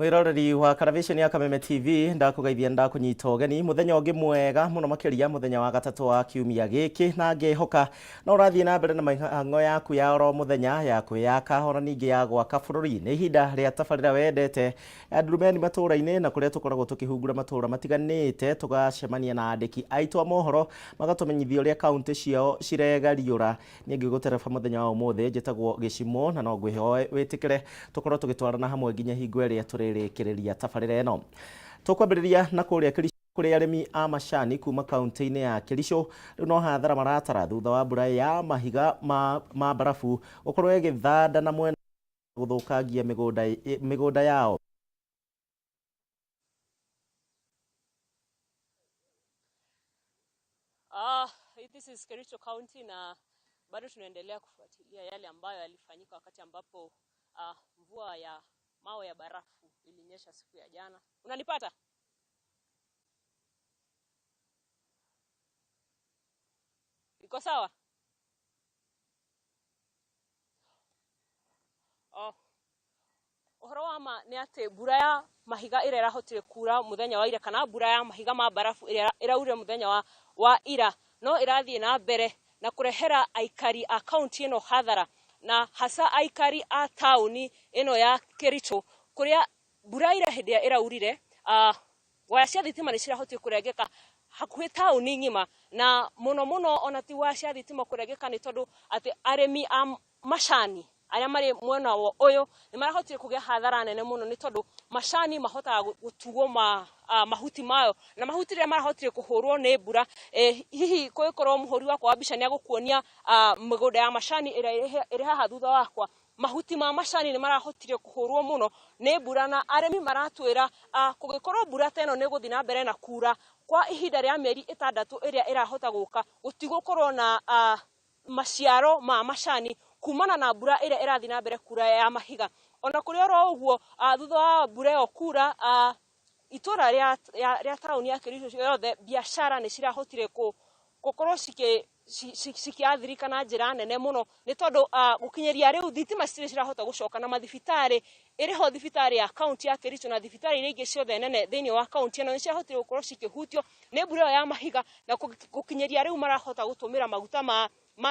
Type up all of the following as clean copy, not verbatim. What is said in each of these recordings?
Mwiroreri wa Karavisheni ya Kameme TV, ndakũgeithia, ndakũnyita ũgeni mũthenya ũngĩ mwega mũno makĩria, mũthenya wa gatatũ wa kiumia gĩkĩ, na ngĩhoka no ũrathiĩ na mbere na mĩhang'o yaku ya oro mũthenya ya kwĩyaka ona ningĩ ya gwaka bũrũri. Nĩ ihinda rĩa tabarĩra wendete ya Ndurumeni matũũra-inĩ, na kũrĩa tũkoragwo tũkĩhungura matũũra matiganĩte, tũgacemania na andĩki aitũ a mohoro magatũmenyithia ũrĩa kaũntĩ ciao ciregariũra. Niĩ ngĩgũtereba mũthenya wa ũmũthĩ njĩtagwo Gĩcimo, na no ngwĩhoe wĩtĩkĩre tũkorwo tũgĩtwarana hamwe nginya hingo ĩrĩa tũrĩrĩkĩrĩria tabarĩra ĩno. Tũkwambĩrĩria na kũrĩa Kericho, kũrĩa arĩmi a macani kuma kaunti-inĩ ya Kericho rĩu no hathara maratara thutha wa mbura ya mahiga ma mbarabu gũkorwo ĩgĩthanda na mwena gũthũkangia mĩgũnda yao. This is Kericho County na bado tunaendelea kufuatilia yale ambayo yalifanyika wakati ambapo mvua ya mawe ya barafu ilinyesha siku ya jana. Unanipata? Iko sawa? Oh. Ũhoro wa ma nĩ atĩ mbura ya mahiga ĩrĩa ĩrahotire kura mũthenya wa ira, kana mbura ya mahiga ma mbarabu ĩrĩa ĩraurire mũthenya wa ira, no ĩrathiĩ na mbere na kũrehera aikari a kaunti ĩno hathara, na hasa aikari a taũni ĩno ya Kericho, kũrĩa mbura ira hĩndĩ ĩrĩa ĩraurire, waya cia thitima nĩ cirahotire kũrengeka hakuhĩ taũni ng'ima, na mũno mũno ona ti waya cia thitima kũrengeka nĩ tondũ atĩ arĩmi a macani arĩa marĩ mwena wa ũyũ nĩ marahotire kũgĩa hathara nene mũno, nĩ tondũ macani mahotaga gũtuo mahuti mayo, na mahuti rĩrĩa marahotire kũhũrwo nĩ mbura, hihi kũngĩkorwo mũhũri wakwa wa mbica nĩ agũkuonia mĩgũnda ya macani ĩrĩa ĩrĩ haha thutha wakwa, mahuti ma macani nĩ marahotire kũhũrwo mũno nĩ mbura, na arĩmi maratwĩra kũngĩkorwo mbura ta ĩno nĩ ĩgũthiĩ na mbere na kura kwa ihinda rĩa mĩeri 6 ĩrĩa ĩrahota gũka, gũtigũkorwo na maciaro ma macani kumana na mbura ĩrĩa ĩrathiĩ na mbere kura ya mahiga. Ona kũrĩ oro ũguo, thutha wa mbura ĩyo kura, itũra rĩa taũni ya Kericho yothe biacara nĩ cirahotire gũkorwo cikĩathirĩka na njĩra nene mũno, nĩ tondũ gũkinyĩria rĩu thitima citirĩ cirahota gũcoka, na mathibitarĩ ĩrĩ ho, thibitarĩ ya kaunti ya Kericho na thibitarĩ iria ingĩ ciothe nene thĩinĩ wa kaunti ĩno nĩ ciahotire gũkorwo cikĩhutio nĩ mbura ĩyo ya mahiga, na gũkinyĩria rĩu marahota gũtũmĩra maguta ma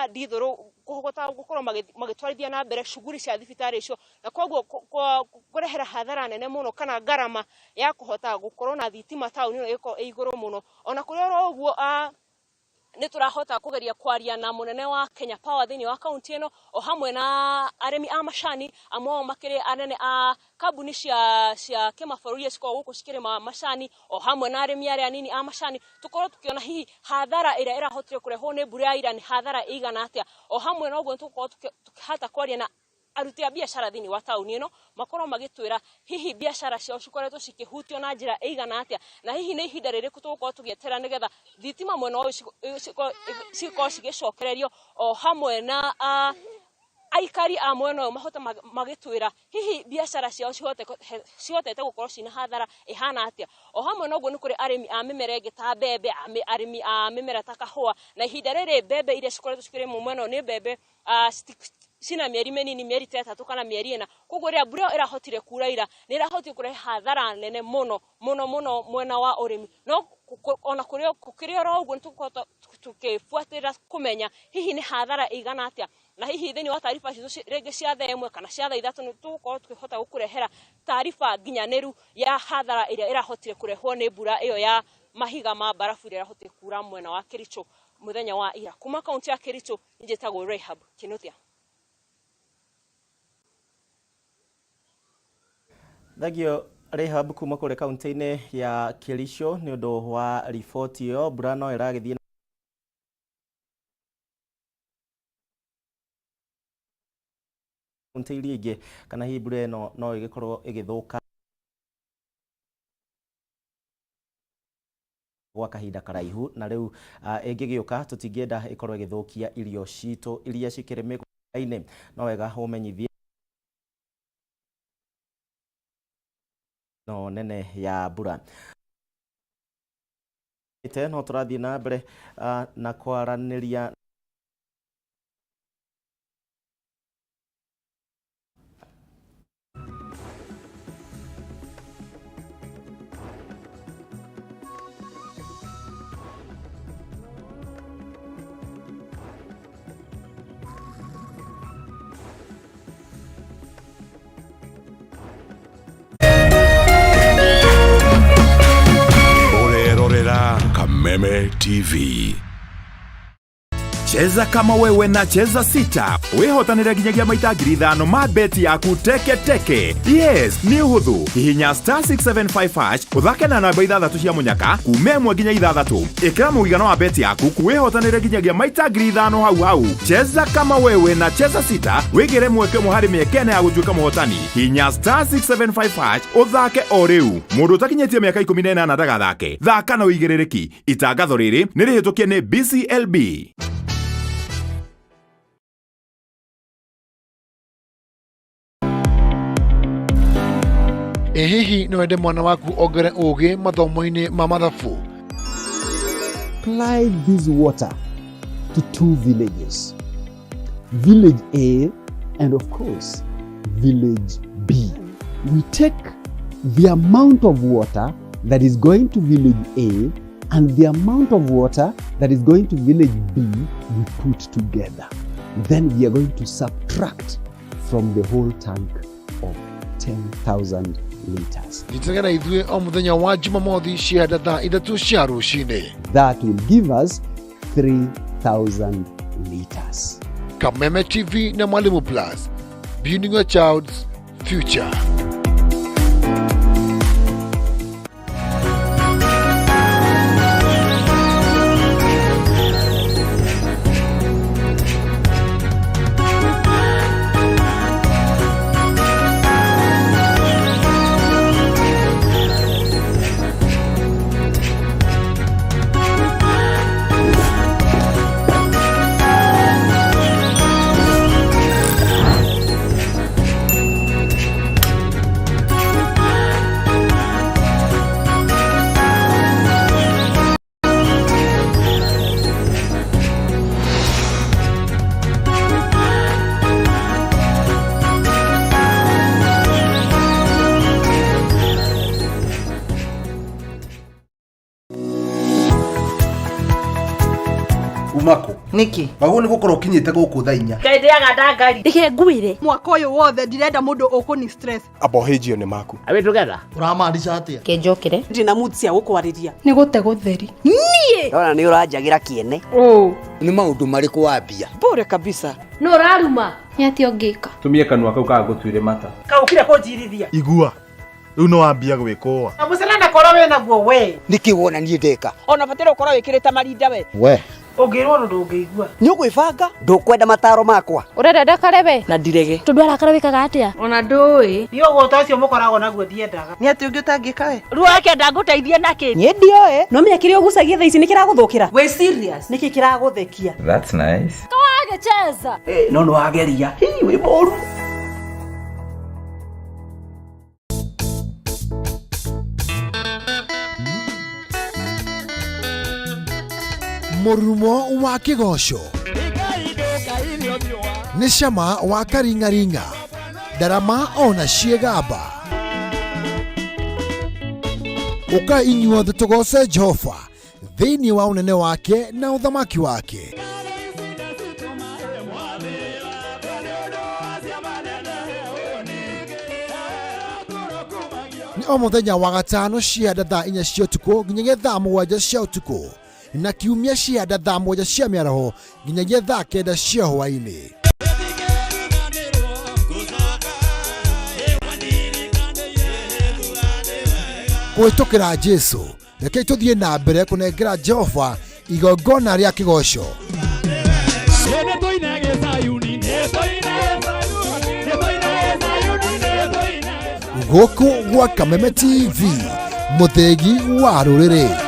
ndithũrũ kũhota gũkorwo magĩtwarithia na mbere shughuli cia thibitarĩ icio, na koguo kũrehera hathara nene mũno kana ngarama ya kũhota gũkorwo na thitima taũni ĩno ĩgĩkorwo ĩ igũrũ mũno. Ona kũrĩ oro ũguo, nĩ tũrahota kũgeria kwaria na mũnene wa Kenya Power thĩinĩ wa kaunti ĩno, o hamwe na arĩmi a macani, amwe ao makĩrĩ anene a kambuni cia kĩmabũrũri iria cikoragwo gũkũ cikĩrĩma macani, o hamwe na arĩmi arĩa anini a macani, tũkorwo tũkĩona hihi hathara ĩrĩa ĩrahotire kũrehwo nĩ mbura ya ira nĩ hathara ĩigana atĩa. O hamwe na ũguo nĩ tũgũkorwo tũkĩhota kwaria na aruti a biacara thĩinĩ wa taũni ĩno, makorwo magĩtwĩra hihi biacara ciao cikoretwo cikĩhutio na njĩra ĩigana atĩa, na hihi nĩ ihinda rĩrĩkũ tũgũkorwo tũgĩeterera nĩgetha thitima mwena ũyũ cikorwo cigĩcokererio, o hamwe na aikari a mwena ũyũ mahote magĩtwĩra hihi biacara ciao cihotete gũkorwo cina hathara ĩhana atĩa. O hamwe na ũguo nĩ kũrĩ arĩmi a mĩmera ĩngĩ ta mbembe, arĩmi a mĩmera ta kahũa, na ihinda rĩrĩ mbembe iria cikoretwo cikĩrĩmwo mwena ũyũ nĩ mbembe cina mĩeri mĩnini, mĩeri ta 3 kana mĩeri 4. Koguo rĩrĩa mbura ĩyo ĩrahotire kura ira, nĩ ĩrahotire kũrehe hathara nene mũno mũno mũno mwena wa ũrĩmi. No ona kũrĩ oro ũguo nĩ tũgũkorwo tũkĩbuatĩrĩra kũmenya hihi nĩ hathara ĩigana atĩa, na hihi thĩinĩ wa taariba citũ rĩngĩ cia thaa 1 kana cia thaa 3 nĩ tũgũkorwo tũkĩhota gũkũrehera taariba nginyanĩru ya hathara ĩrĩa ĩrahotire kũrehwo nĩ mbura ĩyo ya mahiga ma mbarabu ĩrĩa ĩrahotire kura mwena wa Kericho mũthenya wa ira. Kuma kaunti ya Kericho, njĩtagwo Rahab Kinuthia. Thengio Rahab kuma kũrĩa kaunti-inĩ ya Kericho nĩ ũndũ wa riboti ĩyo. Mbura no ĩragĩthiĩ kaunti iria ingĩ, kana hihi mbura ĩno no ĩgĩkorwo ĩgĩthũka gwa kahinda karaihu, na rĩu ĩngĩgĩũka tũtingĩenda ĩkorwo ĩgĩthũkia irio citũ iria cikĩrĩ mĩgũnda-inĩ. No wega ũmenyithie no nene ya mbura no tũrathiĩ na mbere na kwaranĩria. Kameme TV. Cheza kama wewe na Cheza Sita wihotanire nginyagia maita 5,000 ma beti yaku teke teke. Yes, nĩ ũhũthũ. Hihinya star 675 hash ũthake na namba ithathatũ cia mũnyaka kuma 1 nginya 6. Ĩkĩra mũigana wa beti yaku wihotanire nginyagia maita 5,000 hau hau. Cheza kama wewe na Cheza Sita wĩgĩre mweke ũmwe harĩ mĩeke ĩna ya gũtuĩka mũhotani. Hihinya star 675 hash ũthake o rĩu. Mũndũ ũtakinyĩtie mĩaka 18 ndagathake. Thaka na ũigĩrĩrĩki. Itangatho rĩrĩ nĩ rĩhĩtũkie nĩ BCLB. Ĩ hihi no wende mwana waku ongere ũgĩ mathomo-inĩ ma mathabu? Supply this water to two villages, Village A and of course, Village B. We take the amount of water that is going to Village A and the amount of water that is going to Village B, we put together. Then we are going to subtract from the whole tank of 10,000 liters. Nyitanĩra na ithuĩ o mũthenya wa Jumamothi cianda thaa 3 cia rũcinĩ. That will give us 3,000 liters. Kameme TV na Mwalimu Plus, building your child's future. Umako Niki? Wagwo nĩ gũkorwo ũkinyĩte gũkũ thaa 4. Ngai ndĩaga ndangari. Reke ngwĩre. Mwaka ũyũ wothe ndirenda mũndũ ũkũni stress. Abohĩnjio nĩ maku. Are we together? Ũramaanisha atĩa? Kenjokere. Ndina mood cia gũkwarĩria. Nĩ gũte gũtheri. Niĩ. Ndona nĩ ũranjagĩra kĩene. Ũũ. Nĩ maũndũ marĩkũ wambia? Bure kabisa. Nũ ũraruma? Nĩ atĩa ũngĩka? Tumie kanua kau kagũtuire mata. Kaũkire kũnjirithia. Igua. Rĩu no wambia gwĩkũa. Na mũcere korwo wĩna guo we. Nĩkĩ wona niĩ ndeka? Ona bataire ũkorwo wĩkĩrĩte marinda we. We. Ũngĩrwo ũndũ ndũngĩigua. Nĩ ũgwĩbanga? Ndũkwenda mataro makwa. Ũrenda ndakare we? Na ndirege. Tondũ arakara wĩkaga atĩa? Ona ndũĩ. Niĩ ũgũta ũcio mũkoragwo naguo ndiendaga. Nĩ atĩ ũngĩ ũtangĩka we? Ruo ndangũteithia nakĩ? Niĩ ndioĩ. No menya kĩrĩa ũgucagia thaa ici nĩ kĩragũthũkĩra. Wĩ serious? Nĩkĩ kĩragũthekia? That's nice. Kawagĩcheza. No nĩ wageria. Hii wĩ mũru. Mũrurumo wa kĩgoco nĩ cama wa karing'aring'a ndarama ona ciĩgamba. Ũkai inyuothe tũgoce Jehova thĩinĩ wa ũnene wake na ũthamaki wake. Nĩ o mũthenya wa gatano cianda thaa 4 cia ũtukũ nginyagia thaa 7 cia ũtukũ na kiumia cianda thaa 7 cia mĩaraho nginyagia thaa 9 cia hwaĩ-inĩ. Kũhĩtũkĩra Jesũ, rekei tũthiĩ na mbere kũnengera Jehova igongona rĩa kĩgoco. Gũkũ gwa Kameme TV, mũthĩgi wa rũrĩrĩ.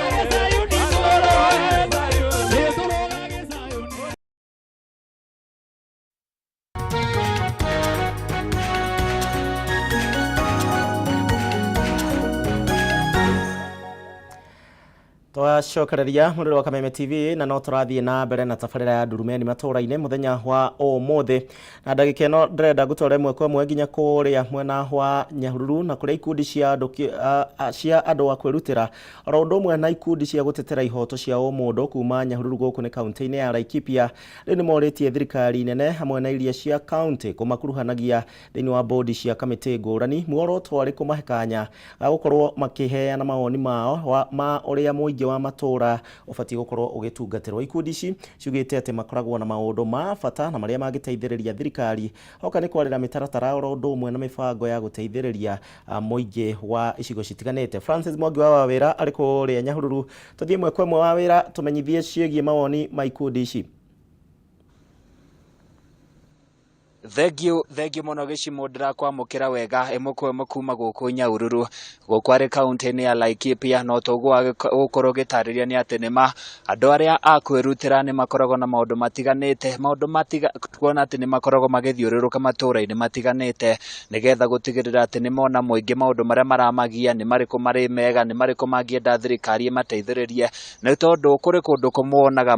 Twacokereria mũrĩrĩ wa Kameme TV na no tũrathiĩ na mbere na tabarĩra ya Ndurumeni matũra-inĩ mũthenya wa ũmũthĩ na ndagĩka ĩno ndĩrenda ngũtware ĩmwe kwa ĩmwe nginya kũrĩa mwena wa Nyahururu na kũrĩa ikundi cia andũ cia andũ a kwĩrutĩra oro ũndũ ũmwe na ikundi cia gũtetera ihoto cia ũmũndũ kuma Nyahururu gũkũ nĩ kaunti-inĩ ya Laikipia rĩu nĩ morĩtie thirikari nene hamwe na iria cia kaunti kũmakuruhanagia thĩinĩ wa bodi cia kamĩtĩ ngũrani muoroto arĩ kũmahe kanya ga gũkorwo makĩheana mawoni mao ma ũrĩa mũingĩ wa matũra ũbatiĩ gũkorwo ũgĩtungatĩrwo. Ikundi ici ciugĩte atĩ makoragwo na maũndũ ma bata na marĩa mangĩteithĩrĩria thirikari hoka nĩ kwarĩra mĩtaratara oro ũndũ ũmwe na mĩbango ya gũteithĩrĩria mũingĩ wa icigo citiganĩte. Francis Mwangi wa Wawĩra arĩ kũrĩa Nyahururu, tũthiĩ ĩmwe kwa ĩmwe Wawĩra tũmenyithie ciĩgiĩ mawoni ma ikundi ici. Thengiũ, thengiũ mũno gĩcimo ndĩrakwamũkĩra wega ĩmwe kwa ĩmwe kuma gũkũ Nyahururu, gũkũ arĩ kaũntĩ-inĩ ya Laikipia. No toguo ũgũkorwo ũgĩtarĩria nĩ atĩ nĩma andũ arĩa a kwĩrutĩra nĩ makoragwo na maũndũ matiganĩte, maũndũ matiga kuona atĩ nĩ makoragwo magĩthiũrũrũka matũũra-inĩ matiganĩte nĩgetha gũtigĩrĩra atĩ nĩ mona mũingĩ maũndũ marĩa maramagia nĩ marĩkũ marĩ mega, nĩ marĩkũ mangĩenda thirikari ĩmateithĩrĩrie, nĩ tondũ kũrĩ kũndũ kũmwe wonaga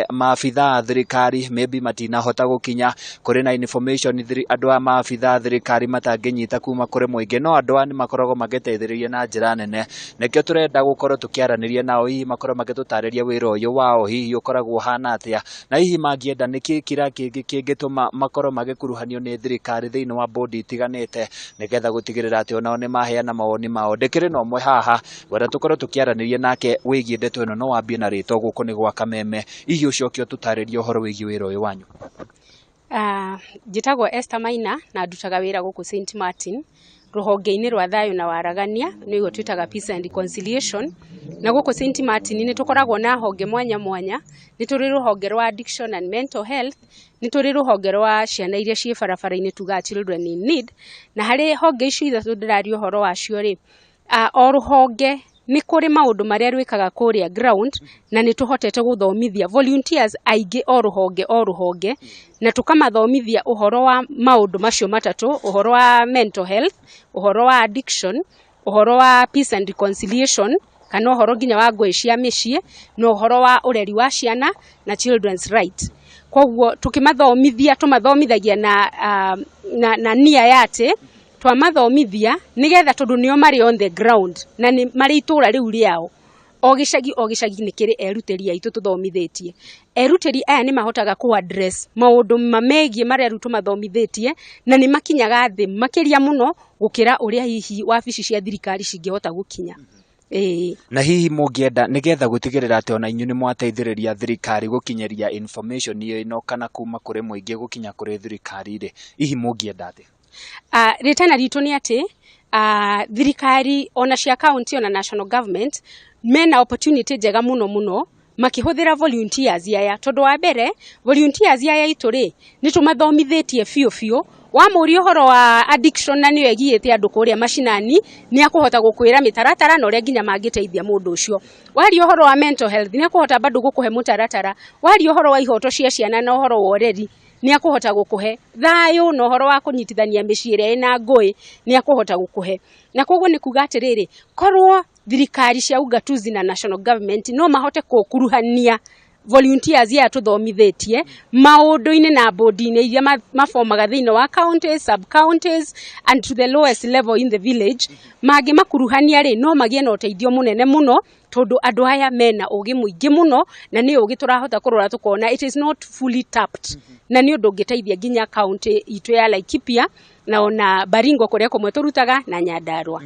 maabitha a thirikari maybe matinahota gũkinya, kũrĩ na information andũ a maabitha a thirikari matangĩnyita kuma kũrĩ mũingĩ, no andũ aya nĩ makoragwo magĩteithĩrĩria na njĩra nene. Nĩkĩo tũrenda gũkorwo tũkĩaranĩria nao, hihi makorwo magĩtũtarĩria wĩra ũyũ wao hihi ũkoragwo ũhana atĩa, na hihi mangĩenda nĩkĩ kĩrĩa kĩngĩ kĩngĩtũma makorwo magĩkuruhanio nĩ thirikari thĩinĩ wa bodi itiganĩte nĩgetha gũtigĩrĩra atĩ onao nĩ maheana mawoni mao. Ndĩkĩrĩ na ũmwe haha ngwenda tũkorwo tũkĩaranĩria nake wĩgiĩ ndeto ĩno. No wambie na rĩtwa, gũkũ nĩ gwa Kameme, hihi ũcoke ũtũtarĩrie ũhoro wĩgiĩ wĩra ũyũ wanyu. Njĩtagwo Esther Maina na ndutaga wĩra gũkũ St Martin rũhonge-inĩ rwa thayũ na waragania, nĩguo twĩtaga Peace and Reconciliation. Na gũkũ St Martin nĩ tũkoragwo na honge mwanya mwanya, nĩ tũrĩ rũhonge rwa addiction and mental health, nĩ tũrĩ rũhonge rwa ciana iria ciĩ barabara-inĩ tugaga children in need. Na harĩ honge icio ithatũ ndĩraria ũhoro wacio rĩ, o rũhonge nĩ kũrĩ maũndũ marĩa rwĩkaga kũrĩa ground, na nĩ tũhotete gũthomithia volunteers aingĩ o rũhonge o rũhonge, na tũkamathomithia ũhoro wa maũndũ macio matatũ, ũhoro wa mental health, ũhoro wa addiction, ũhoro wa peace and reconciliation, kana ũhoro nginya wa ngũĩ cia mĩciĩ, na ũhoro wa ũreri wa ciana na children's right. Koguo tũkĩmathomithia tũmathomithagia na nia ya atĩ twamathomithia nĩgetha, tondũ nĩo marĩ on the ground na nĩ marĩ itũra rĩu rĩao, o gĩcagi o gĩcagi nĩ kĩrĩ erutĩri aitũ tũthomithĩtie. Erutĩri aya nĩ mahotaga kũ address maũndũ mamegiĩ marĩa rĩu tũmathomithĩtie, na nĩ makinyaga thĩ makĩria mũno gũkĩra ũrĩa hihi wabici cia thirikari cingĩhota gũkinya. Ĩĩ. Na hihi mũngĩenda nĩgetha gũtigĩrĩra atĩ ona inyuĩ nĩ mwateithĩrĩria thirikari gũkinyĩria information ĩno kana kuma kũrĩ mũingĩ gũkinya kũrĩ thirikari rĩ, hihi mũngĩenda atĩa? Rĩtana ritũ nĩ atĩ thirikari ona cia county ona national government mena opportunity njega mũno mũno makĩhũthĩra volunteers aya, tondũ wa mbere volunteers aya itũ rĩ nĩ tũmathomithĩtie biũ biũ. Wamũria ũhoro wa addiction na nĩyo ĩgiĩte andũ kũrĩa macinani, nĩ akũhota gũkwĩra mĩtaratara na ũrĩa nginya mangĩteithia mũndũ ũcio. Waria ũhoro wa mental health, nĩ akũhota bado gũkũhe mũtaratara. Waria ũhoro wa ihoto cia ciana na ũhoro wa ũreri, nĩ akũhota gũkũhe thayũ, na ũhoro wa kũnyitithania mĩciĩ ĩrĩa ĩna ngũĩ nĩ akũhota gũkũhe. Na koguo nĩ kuga atĩrĩrĩ, korwo thirikari cia ugatuzi na national government no mahote gũkuruhania volunteers aya tũthomithĩtie maũndũ-inĩ na bodi-inĩ iria mabomaga thĩinĩ wa counties, sub counties and to the lowest level in the village, mangĩmakuruhania rĩ, no magĩe na ũteithio mũnene mũno, tondũ andũ aya mena ũgĩ mũingĩ mũno, na nĩ ũgĩ tũrahota kũrora tũkona it is not fully tapped, na nĩ ũndũ ũngĩteithia nginya county itũ ya Laikipia na ona Baringo kũrĩa kũmwe tũrutaga na Nyandarua.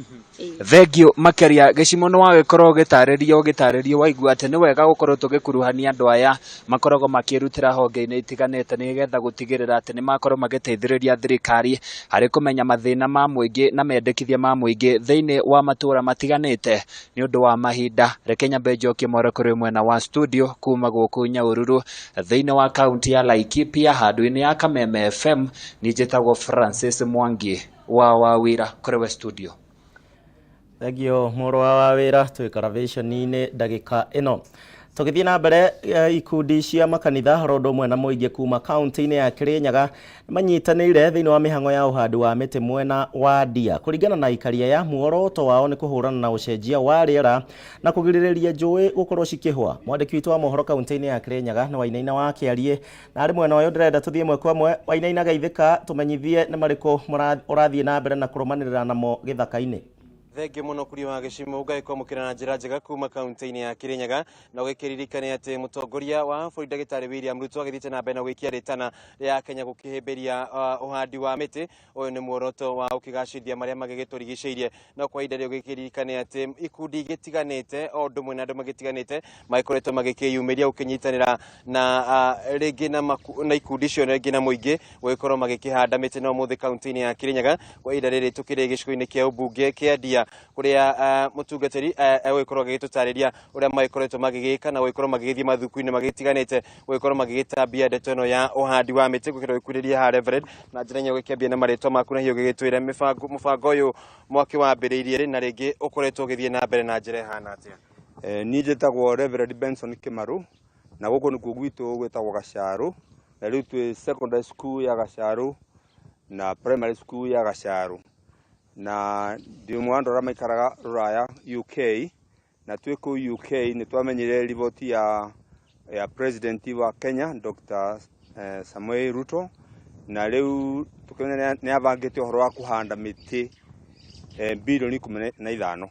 Thengiũ makĩria gĩcimo nĩ wagĩkorwo ũgĩtarĩrio waigua atĩ nĩ wega gũkorwo tũgĩkuruhania andũ aya makoragwo makĩrutĩra honge-inĩ itiganĩte nĩgetha gũtigĩrĩra atĩ nĩ makorwo magĩteithĩrĩria thirikari harĩ kũmenya mathĩna ma mũingĩ na mendekithia ma mũingĩ thĩinĩ wa matũra matiganĩte. Nĩ ũndũ wa mahinda, reke nyambe njokie mwaro kũrĩ mwena wa studio kuma gũkũ Nyahururu thĩinĩ wa kaunti ya Laikipia handũ-inĩ ya Kameme FM. Niĩ njĩtagwo Francis Mwangi wa Wawĩra, kũrĩ we studio. Thengio mũrũ wa Wawĩra, twĩ karavĩconi-inĩ ndagĩka ĩno. Tũgĩthiĩ na mbere, ikundi cia makanitha oro ũndũ ũmwe na mũingĩ kuma kaunti-inĩ ya Kirinyaga nĩmanyitanĩire thĩinĩ wa mĩhang'o ya ũhandi wa mĩtĩ mwena wa Ndia. Kũringana na aikari aya, muoroto wao nĩ kũhũrana na ũcenjia wa rĩera na kũgirĩrĩria njũĩ gũkorwo cikĩhwa. Mwandĩki witũ wa mohoro kaunti-inĩ ya Kirinyaga nĩ Wainaina wa Kĩariĩ, na arĩ mwena ũyũ ndĩrenda tũthiĩ ĩmwe kwa ĩmwe. Wainaina, geithĩka, tũmenyithie nĩ marĩkũ ũrathiĩ na mbere na kũrũmanĩrĩra namo gĩthaka-inĩ. Thengiũ mũno Kuria wa Gĩcimo, ũgagĩkwamũkĩra na njĩra njega kuma kaunti-inĩ ya Kirinyaga, na ũgĩkĩririkane atĩ mũtongoria wa bũrũri ndagĩtarĩ William Ruto agĩthiĩte na mbere na gũikia rĩtana rĩa Kenya gũkĩhĩmbĩria ũhandi wa mĩtĩ. Ũyũ nĩ muoroto wa gũkĩgacĩrithia marĩa magĩgĩtũrigicĩirie. No kwa ihinda rĩu gĩkĩririkane atĩ ikundi igĩtiganĩte o ũndũ ũmwe na andũ magĩtiganĩte magĩkoretwo magĩkĩyumĩria gũkĩnyitanĩra na rĩngĩ na ikundi icio rĩngĩ na mũingĩ gũgĩkorwo magĩkĩhanda mĩtĩ. No ũmũthĩ kaunti-inĩ ya Kirinyaga kwa ihinda rĩrĩ tũkĩrĩ gĩcigo-inĩ kĩa ũmbunge kĩa Ndia, kũrĩa mũtungatĩri egũgĩkorwo agĩgĩtũtarĩria ũrĩa magĩkoretwo magĩgĩka na gũgĩkorwo magĩgĩthiĩ mathukuru-inĩ magĩtiganĩte gũgĩkorwo magĩgĩtambia ndeto ĩno ya ũhandi wa mĩtĩ. Gũkĩra gũkuhĩrĩria haha Reverend, na njĩra nyenye ũgĩkĩambia na marĩtwa maku na hihi ũgĩgĩtwĩre mũbango ũyũ mwakĩwambĩrĩirie rĩ na rĩngĩ ũkoretwo ũgĩthiĩ na mbere na njĩra ĩhana atĩa? Niĩ njĩtagwo Reverend Benson Kĩmarũ, na gũkũ nĩkuo gwitũ gwĩtagwo Gacarũ, na rĩu twĩ secondary school ya Gacarũ na primary school ya Gacarũ, na ndĩ ũmwe wa andũ arĩa maikaraga rũraya UK, na twĩ kũu UK nĩ twamenyire riboti ya president wa Kenya Dr. Samuel Ruto, na rĩu tũkĩmenya nĩ abangĩte ũhoro wa kũhanda mĩtĩ bilioni 15,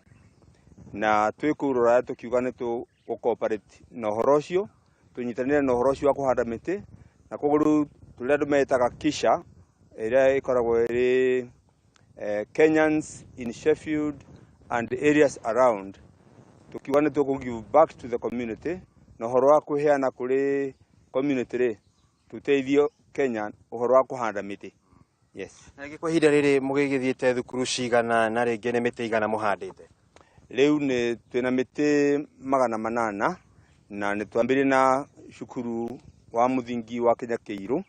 na twĩ kũu rũraya tũkiuga nĩ tũgũ-cooperate na ũhoro ũcio, tũnyitanĩre na ũhoro ũcio wa kũhanda mĩtĩ, na koguo rĩu tũrĩ andũ metaga KISHA ĩrĩa ĩkoragwo ĩrĩ Kenyans in Sheffield and areas around, tukiuga nĩ tũkũ give back to the community na ũhoro wa kũheana kũrĩ community rĩ, tũteithie Kenya ũhoro wa kũhanda mĩtĩ. Yes. Na rĩngĩ kwa ihinda rĩrĩ mũgĩgĩthiĩte thukuru cigana na rĩngĩ nĩ mĩtĩ igana mũhandĩte? Rĩu nĩ twĩna mĩtĩ 800 na nĩ twambĩrĩrie na cukuru wa mũthingi wa Kenya Kĩirũ.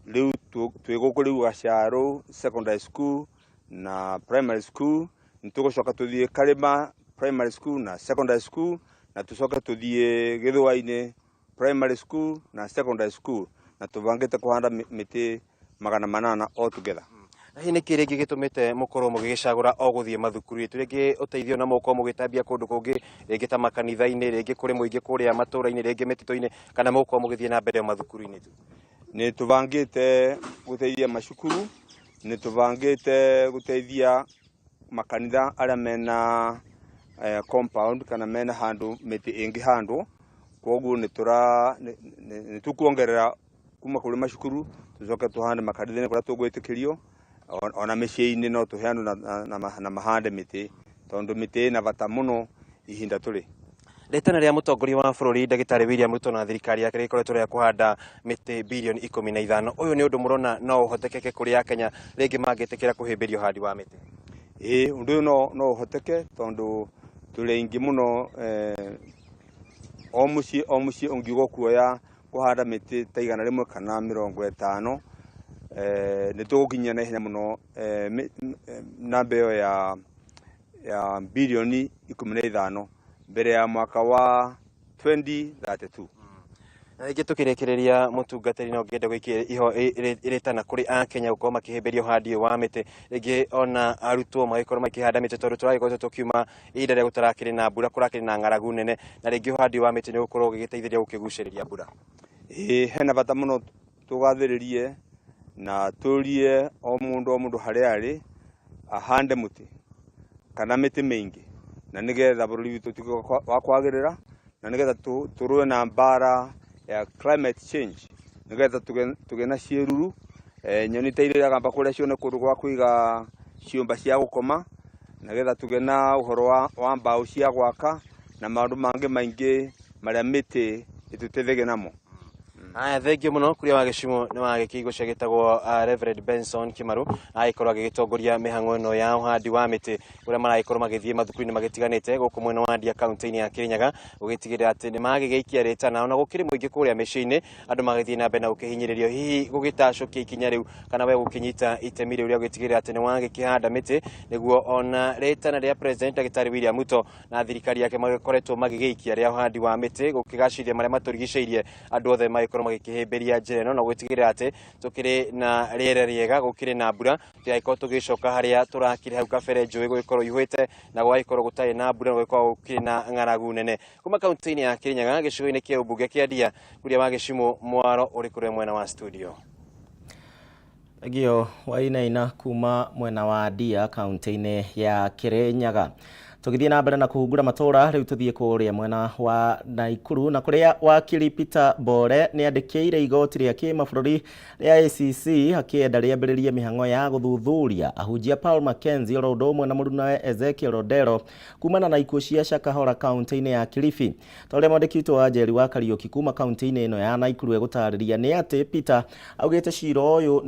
Rĩu twĩ gũkũ rĩu Gacarũ secondary school na primary school, nĩ tũgũcoka tũthiĩ Karĩma primary school na secondary school, na tũcoke tũthiĩ Gĩthũa-inĩ primary school na secondary school, na tũbangĩte kũhanda mĩtĩ 800 all together. Na hihi nĩkĩ rĩngĩ gĩtũmĩte mũkorwo mũgĩgĩcagũra o gũthiĩ mathukuru ĩtu, rĩngĩ ũteithio na mũkorwo mũgĩtambia kũndũ kũngĩ, rĩngĩ ta makanitha-inĩ, rĩngĩ kũrĩ mũingĩ kũrĩa matũra-inĩ, rĩngĩ mĩtitũ-inĩ, kana mũkorwo mũgĩthiĩ na mbere mathukuru-inĩ tu? Nĩ tũbangĩte gũteithia macukuru, nĩ tũbangĩte gũteithia makanitha arĩa mena compound kana mena handũ mĩtĩ ĩngĩhandwo, koguo nĩ tũkuongerera kuma kũrĩ macukuru tũcoke tũhande makanitha-inĩ kũrĩa tũgwĩtĩkĩrio, ona mĩciĩ-inĩ no tũhe andũ na mahande mĩtĩ, tondũ mĩtĩ ĩna bata mũno ihinda tũrĩ. Rĩtana rĩa mũtongoria wa bũrũri ndagĩtarĩ William Ruto na thirikari yake rĩkoretwo rĩa kũhanda mĩtĩ bilioni 15. Ũyũ nĩ ũndũ mũrona no ũhotekeke kũrĩ Akenya rĩngĩ mangĩtĩkĩra kũhĩmbĩria ũhandi wa mĩtĩ? Ĩĩ, ũndũ ũyũ no ũhoteke tondũ tũrĩ aingĩ mũno, o mũciĩ ũngiuga ũkuoya kũhanda mĩtĩ ta 100 kana 50, nĩ tũgũkinyia na ihenya mũno namba ĩyo ya bilioni 15 mbere ya mwaka wa 2032. Na rĩngĩ tũkĩrĩkĩrĩria mũtungatĩri, no ngĩenda gũikia rĩtana kũrĩ Akenya gũkorwo makĩhĩmbĩria ũhandi ũyũ wa mĩtĩ, rĩngĩ ona arutwo magĩkorwo makĩhanda mĩtĩ, tondũ tũragĩkoretwo tũkiuma ihinda rĩa gũtarakĩrĩ na mbura, kũrakĩrĩ na ng'aragu nene, na rĩngĩ ũhandi wa mĩtĩ nĩ ũgũkorwo ũgĩgĩteithĩrĩria gũkĩgucĩrĩria mbura. Ĩĩ, hena bata mũno tũgathĩrĩrie na tũrie o mũndũ harĩa arĩ ahande mũtĩ kana mĩtĩ mĩingĩ, na nĩgetha bũrũri witũ ũtuĩke wa kwagĩrĩra, na nĩgetha tũrũe na mbara ya climate change, nĩgetha tũgĩe na ciĩruru, nyoni ta iria iragamba kũrĩa cione kũndũ gwa kũiga ciũmba cia gũkoma, nĩgetha tũgĩe na ũhoro wa mbaũ cia gwaka na maũndũ mangĩ maingĩ marĩa mĩtĩ ĩtũteithagia namo. Aya, thengiũ mũno Kuria wa Gĩcimo nĩ wa gĩkĩigwo cia gĩtagwo Reverend Benson Kĩmarũ, agĩkorwo agĩgĩtongoria mĩhang'o ĩno ya ũhandi wa mĩtĩ ũrĩa maragĩkorwo magĩthiĩ mathukuru-inĩ magĩtiganĩte gũkũ mwena wa Ndia kaunti-inĩ ya Kirinyaga, gũgĩtigĩrĩra atĩ nĩ magĩgĩikia rĩtana ona gũkĩrĩ mũingĩ kũrĩa mĩciĩ-inĩ, andũ magĩthiĩ na mbere na gũkĩhinyĩrĩrio hihi gũgĩtacũkia ikinya rĩu kana we gũkĩnyita itemi rĩu rĩa gũgĩtigĩrĩra atĩ nĩ wagĩkĩhanda mĩtĩ, nĩguo ona rĩtana rĩa President Ndagĩtarĩ William Ruto na thirikari yake magĩkoretwo magĩgĩikia rĩa ũhandi wa mĩtĩ gũkĩgacĩria marĩa matũrigicĩirie, andũ othe magĩkorwo magĩkĩhĩmbĩria njĩra ĩno na gũtigĩrĩra atĩ tũkĩrĩ na rĩera rĩega, gũkĩrĩ na mbura, tũtigagĩkorwo tũgĩcoka harĩa tũrakĩrĩ hau kabere njũĩ gũgĩkorwo ihuĩte na gũgagĩkorwo gũtarĩ na mbura na gũgĩkorwo gũkĩrĩ na ng'aragu nene. Kuma kaunti-inĩ ya Kirinyaga gĩcigo-inĩ kĩa ũmbunge kĩa Ndia, Kuria wa Gĩcimo, mwaro ũrĩ kũrĩa mwena wa studio. Thengio Wainaina kuma mwena wa Ndia kaunti-inĩ ya Kirinyaga. Tũgĩthiĩ na mbere na kũhungura matũra, rĩu tũthiĩ kũrĩa mwena wa Naikuru na kũrĩa wakiri Peter Bore nĩ andĩkĩire igoti rĩa kĩmabũrũri rĩa ACC akĩenda rĩambĩrĩrie mĩhang'o ya gũthuthuria ahunjia Paul Mackenzie oro ũndũ ũmwe na mũrunawe Ezekiel Odero kumana na ikuũ cia Shakahola kaunti-inĩ ya Kilifi. Ta ũrĩa mwandĩki witũ wa Njeri wa Kariũki kuma kaunti-inĩ ĩno ya Naikuru egũtarĩria nĩ atĩ Peter augĩte cira ũyũ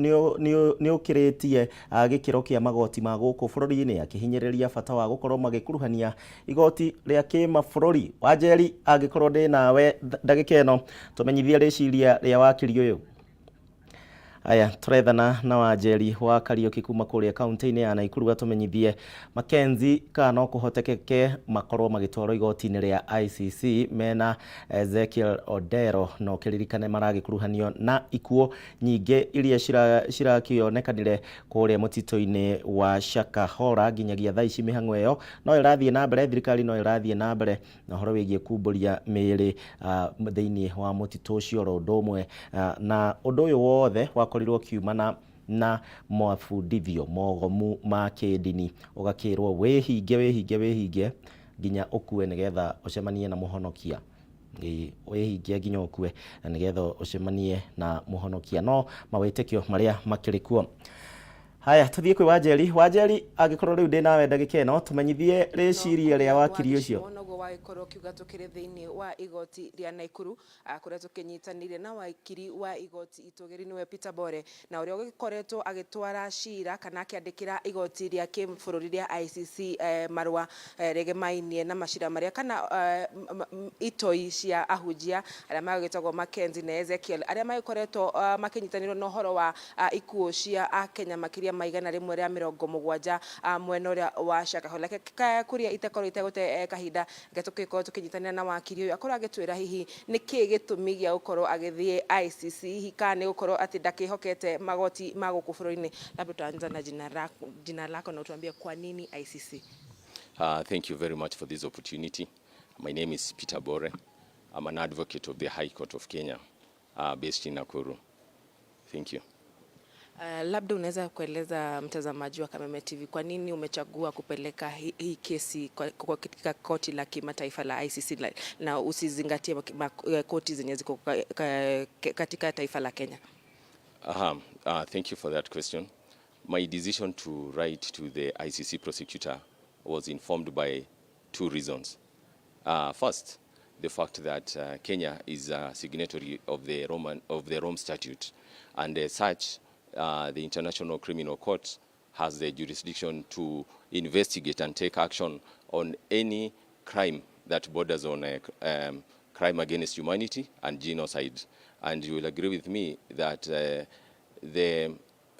nĩ ũkĩrĩtie gĩkĩro kĩa magoti ma gũkũ bũrũri-inĩ, akĩhinyĩrĩria bata wa gũkorwo magĩkuruhania igoti rĩa kĩmabũrũri. Wanjeri, angĩkorwo ndĩ nawe ndagĩka ĩno, tũmenyithie rĩciria rĩa wakiri ũyũ. Aya, tũrethana na Wanjeri wa Kariũki kuma kũrĩa kaunti-inĩ ya Naikuru atũmenyithie Mackenzie kana no kũhotekeke makorwo magĩtwarwo igoti-inĩ rĩa ICC mena Ezekiel Odero, no kĩririkane maragĩkuruhanio na ikuũ nyingĩ iria cirakĩonekanire kũrĩa mũtitũ-inĩ wa Shakahola. Nginyagia thaa ici mĩhang'o ĩyo no ĩrathiĩ na mbere, thirikari no ĩrathiĩ na mbere na ũhoro wĩgiĩ kumbũria mĩĩrĩ thĩinĩ wa mũtitũ ũcio oro ũndũ ũmwe na ũndũ ũyũ wothe wakorirwo ũkiumana na mabundithio mogomu ma kĩndini, ũgakĩrwo wĩhinge wĩhinge wĩhinge nginya ũkue nĩgetha ũcemanie na mũhonokia. Wĩhinge nginya ũkue na nĩgetha ũcemanie na mũhonokia, no mawĩtĩkio marĩa makĩrĩ kuo. Haya, tũthiĩ kwĩ Wanjeri. Wanjeri, angĩkorwo rĩu ndĩ nawe ndagĩka ĩno, tũmenyithie rĩciria rĩa wakiri ũcio. Noguo wagĩkorwo ũkiuga, tũkĩrĩ thĩinĩ wa igoti rĩa Naikuru kũrĩa tũkĩnyitanĩire na wakiri wa igoti itũgĩri nĩwe Peter Bore, na ũrĩa ũgĩkoretwo agĩtwara cira kana akĩandĩkĩra igoti rĩa kĩbũrũri rĩa ICC marũa rĩgemainie na macira marĩa kana itoi cia ahunjia arĩa magĩtagwo Mackenzie na Ezekiel, arĩa magĩkoretwo makĩnyitanĩrwo na ũhoro wa ikuũ cia akenya makĩria ma 170 mwena ũrĩa wa Shakahola. Kuria itakorwo itegũte kahinda, reke tũgĩkorwo tũkĩnyitanĩra na wakiri ũyũ akorwo agĩtwĩra hihi nĩkĩ gĩtũmi gĩa gũkorwo agĩthiĩ ICC, hihi kana nĩ gũkorwo atĩ ndakĩhokete magoti ma gũkũ bũrũri-inĩ. Labda tutaanza na jina lako na utuambie kwa nini ICC. Thank you very much for this opportunity. My name is Peter Bore. I'm an advocate of the High Court of Kenya, based in Nakuru. Thank you. Labda unaweza kueleza mtazamaji wa Kameme TV kwa nini umechagua kupeleka hii kesi kwa katika koti la kimataifa la ICC na usizingatie koti zenye ziko katika taifa la Kenya? Thank you for that question. My decision to write to the ICC prosecutor was informed by two reasons. First, the fact that Kenya is a signatory of the Rome Statute, and as such, the International Criminal Court has the jurisdiction to investigate and take action on any crime that borders on a crime against humanity and genocide. And you will agree with me that the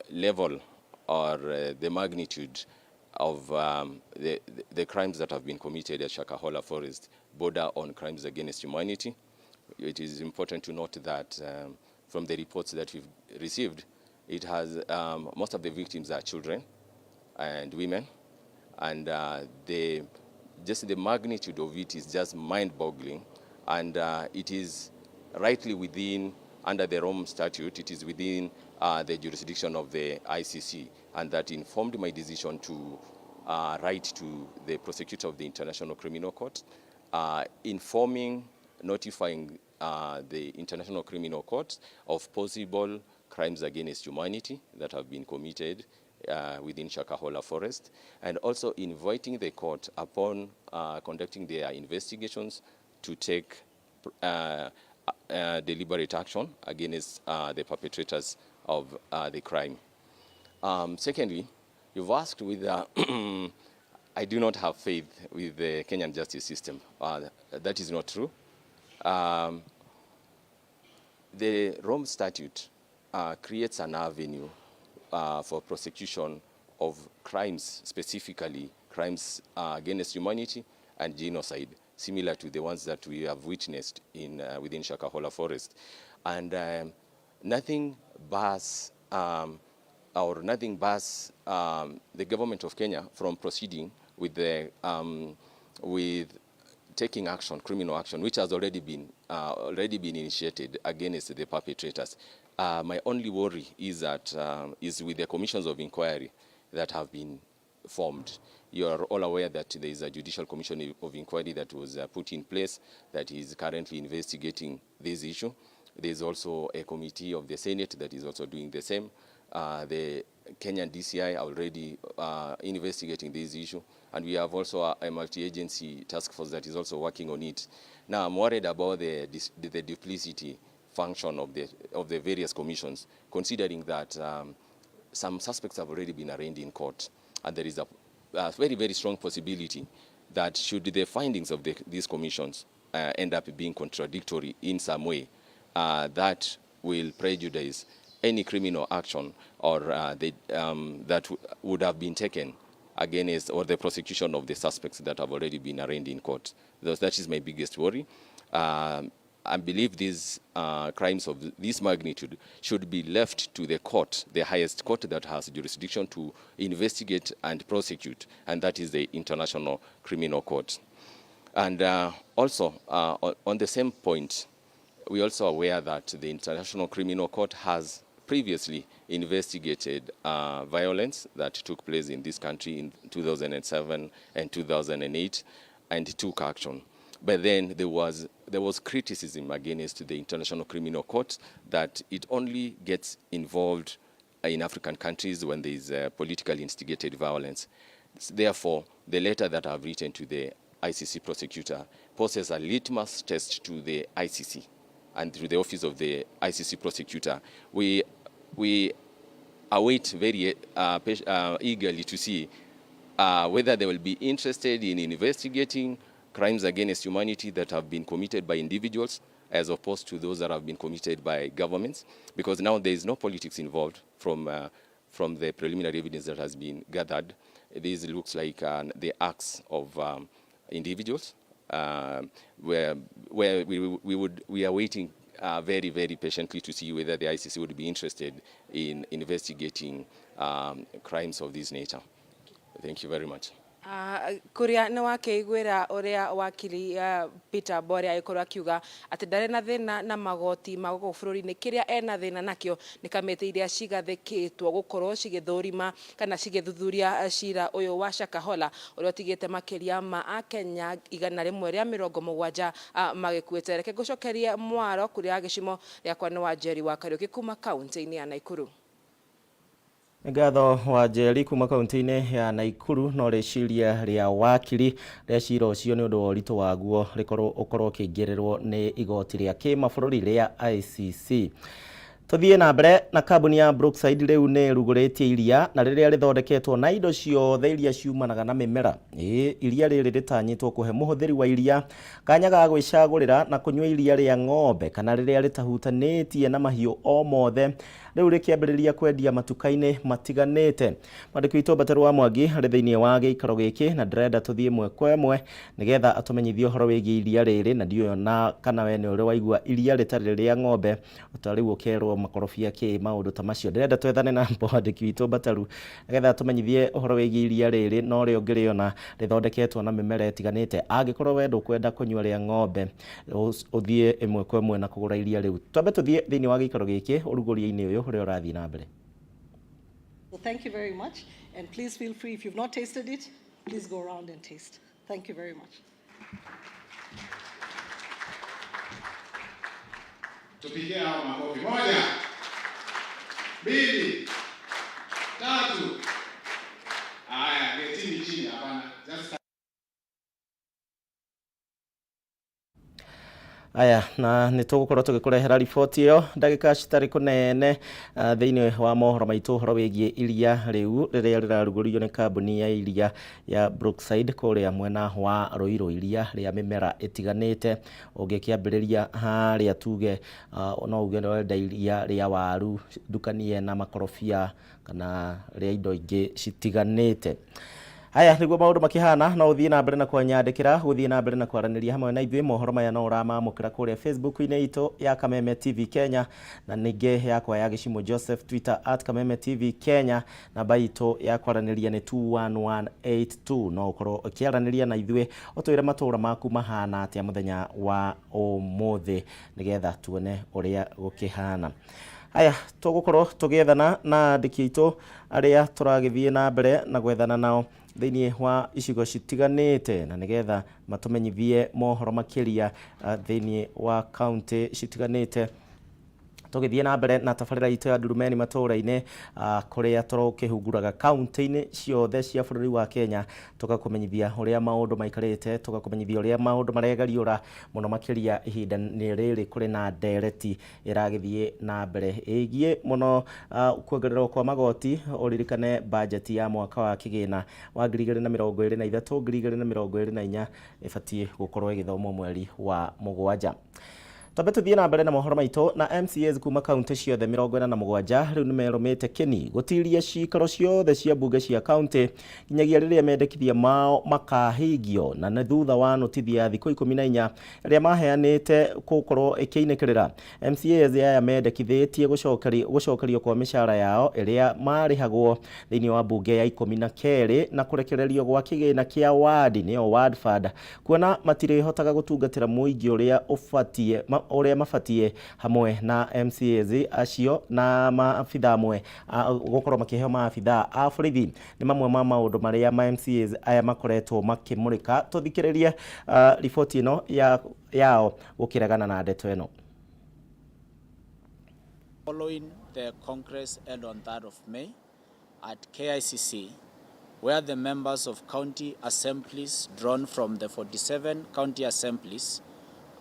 level or the magnitude of the crimes that have been committed at Shakahola Forest border on crimes against humanity. It is important to note that from the reports that we've received, it has most of the victims are children and women, and the just the magnitude of it is just mind-boggling, and it is rightly within, under the Rome Statute, it is within the jurisdiction of the ICC, and that informed my decision to write to the prosecutor of the International Criminal Court, informing, notifying the International Criminal Court of possible crimes against humanity that have been committed within Shakahola Forest, and also inviting the court upon conducting their investigations to take deliberate action against the perpetrators of the crime. Secondly, you've asked whether I do not have faith with the Kenyan justice system. That is not true. The Rome Statute creates an avenue for prosecution of crimes, specifically crimes against humanity and genocide, similar to the ones that we have witnessed within Shakahola Forest. And nothing bars or nothing bars the government of Kenya from proceeding with taking action, criminal action, which has already been initiated against the perpetrators. My only worry is that is with the commissions of inquiry that have been formed. You are all aware that there is a judicial commission of inquiry that was put in place that is currently investigating this issue. There is also a committee of the Senate that is also doing the same. The Kenyan DCI are already investigating this issue, and we have also a multi-agency task force that is also working on it. Now, I'm worried about the duplicity function of the various commissions, considering that some suspects have already been arraigned in court, and there is a very, very strong possibility that should the findings of these commissions end up being contradictory in some way, that will prejudice any criminal action or that would have been taken against or the prosecution of the suspects that have already been arraigned in court. That is my biggest worry. I believe these crimes of this magnitude should be left to the court, the highest court that has jurisdiction to investigate and prosecute, and that is the International Criminal Court. And also, on the same point, we also aware that the International Criminal Court has previously investigated violence that took place in this country in 2007 and 2008 and took action. But then there was criticism against the International Criminal Court that it only gets involved in African countries when there is politically instigated violence. Therefore, the letter that I've written to the ICC prosecutor poses a litmus test to the ICC and to the office of the ICC prosecutor. We await very eagerly to see whether they will be interested in investigating crimes against humanity that have been committed by individuals as opposed to those that have been committed by governments, because now there is no politics involved from the preliminary evidence that has been gathered. This looks like the acts of individuals, where we are waiting very, very patiently to see whether the ICC would be interested in investigating crimes of this nature. Thank you very much. Kuria nĩ wakĩiguĩra ũrĩa wakiri Peter Bore agĩkorwo akiuga atĩ ndarĩ na thĩna na magoti ma gũkũ bũrũri-inĩ. Kĩrĩa ena thĩna nakĩo nĩ kamĩtĩ iria cigathĩkĩtwo gũkorwo cigĩthũrima kana cigĩthuthuria cira ũyũ wa Shakahola ũrĩa ũtigĩte makĩria ma akenya 170 magĩkuĩte. Reke ngũcokerie mwaro kũrĩa gĩcimo rĩakwa nĩ Wanjeri wa Kariũki kuma kaunti-inĩ ya Naikuru. Nĩ ngatho Wanjeri kuma kaunti-inĩ ya Naikuru. No rĩciria rĩa wakiri rĩa cira ũcio nĩ ũndũ wa ũritũ waguo rĩkorwo ũkorwo ũkĩingĩrĩrwo nĩ igoti rĩa kĩmabũrũri rĩa ICC. Tũthiĩ na mbere na kambuni ya Brookside rĩu nĩ ĩrugũrĩtie iria na rĩrĩa rĩthondeketwo na indo ciothe iria ciumanaga na mĩmera. Ĩĩ, iria rĩrĩ rĩtanyĩtwo kũhe mũhũthĩri wa iria kanya ga gwĩcagũrĩra na kũnyua iria rĩa ng'ombe kana rĩrĩa rĩtahutanĩtie na mahiũ o mothe. Rĩu rĩkĩambĩrĩria kwendia matuka-inĩ matiganĩte. Mwandĩki witũ Mbateru wa Mwangi arĩ thĩinĩ wa gĩikaro gĩkĩ na ndĩrenda tũthiĩ ĩmwe kwa ĩmwe nĩgetha atũmenyithie ũhoro wĩgiĩ iria rĩrĩ, na ndiũĩ ona kana we nĩ ũrĩ waigua iria rĩtarĩ rĩa ng'ombe ta rĩu ũkerwo makorobia kĩ maũndũ ta macio. Ndĩrenda twethane na mwandĩki witũ Mbataru nĩgetha atũmenyithie ũhoro wĩgiĩ iria rĩrĩ na ũrĩa ũngĩrĩona rĩthondeketwo na mĩmera ĩtiganĩte. Angĩkorwo we ndũkwenda kũnyua rĩa ng'ombe, ũthiĩ ĩmwe kwa ĩmwe na kũgũra iria rĩu. Twambe tũthiĩ thĩinĩ wa gĩikaro gĩkĩ ũrugũria-inĩ ũyũ ũrĩa ũrathiĩ na mbere. So thank you very much. And please feel free, if you've not tasted it, please go around and taste. Thank you very much. Tupigie hao makofi. Moja, mbili, tatu. Haya, ketini chini. Hapana, just Aya, na nĩ tũgũkorwo tũgĩkũrehera riboti ĩyo ndagĩka citarĩ kũnene thĩinĩ wa mohoro maitũ, ũhoro wĩgiĩ iria rĩu rĩrĩa rĩrarugũrio nĩ kambuni ya iria ya Brookside kũrĩa mwena wa Ruiru, iria rĩa mĩmera ĩtiganĩte. Ũngĩkĩambĩrĩria harĩa tuge no uge ũrenda iria rĩa waru ndukanie na makorobia kana rĩa indo ingĩ citiganĩte. Haya niguo maundu makihana, no uthie na mbere na kwanyandikira, guthie na mbere na kwaranĩria hamwe na ithuĩ. Mohoro maya no ũramamũkĩra kũrĩa Facebook-inĩ itũ ya Kameme TV Kenya, na ningĩ yakwa ya Gĩcimo Joseph, Twitter at Kameme TV Kenya. Namba itũ ya kwaranĩria nĩ 21182. No ũkorwo ũkĩaranĩria na ithuĩ, ũtwĩre matũũra maku mahana atĩa mũthenya wa ũmũthĩ, nĩgetha tuone ũrĩa gũkĩhana. Aya, tũgũkorwo tũgĩethana na andĩki aitũ arĩa tũragĩthiĩ na mbere na gwethana nao thĩinĩ wa icigo citiganĩte, na nĩgetha matũmenyithie mohoro makĩria thĩinĩ wa kaunti citiganĩte, tũgĩthiĩ na mbere na tabarĩra itũ ya Ndurumeni matũũra-inĩ, kũrĩa tũkĩhunguraga kaunti-inĩ ciothe cia bũrũri wa Kenya, tũgakũmenyithia ũrĩa maũndũ maikarĩte, tũgakũmenyithia ũrĩa maũndũ maregariũra mũno makĩria ihinda-inĩ rĩrĩ kũrĩ na ndereti ĩragĩthiĩ na mbere ĩgiĩ mũno kuongererwo kwa magoti. Ũririkane bajeti ya mwaka wa kĩgĩna wa 2023 2024 ĩbatiĩ gũkorwo ĩgĩthomwo mweri wa 7. Twambe tuthiĩ na mbere na mohoro maitũ. Na MCAs kuma kaunti ciothe 47 rĩu nĩmerũmĩte kĩni gũtiria cikaro ciothe cia mbunge cia kaunti nginyagia rĩrĩa mendekithia mao makahingio, na nĩ thutha wa notithi ya thikũ 14 ĩrĩa maheanĩte gũkorwo ĩkĩinĩkĩrĩra. MCAs aya mendekithĩtie gũcokerio kwa mĩcara yao ĩrĩa marĩhagwo thĩinĩ wa mbunge ya 12, na kũrekererio gwa kĩgĩna kĩa wadi, nĩyo ward fund, kuona matirĩhotaga gũtungatĩra mũingĩ ũrĩa ũbatiĩ ũrĩa mabatie. Hamwe na MCAs acio na maabitha amwe gũkorwo makĩheo maabitha a borithi nĩ mamwe ma maũndũ marĩa ma MCAs aya makoretwo makĩmũrĩka. Tũthikĩrĩrie riboti ĩno ya yao gũkĩregana na ndeto ĩno. Following the Congress held on 3rd of May at KICC, where the members of county assemblies drawn from the 47 county assemblies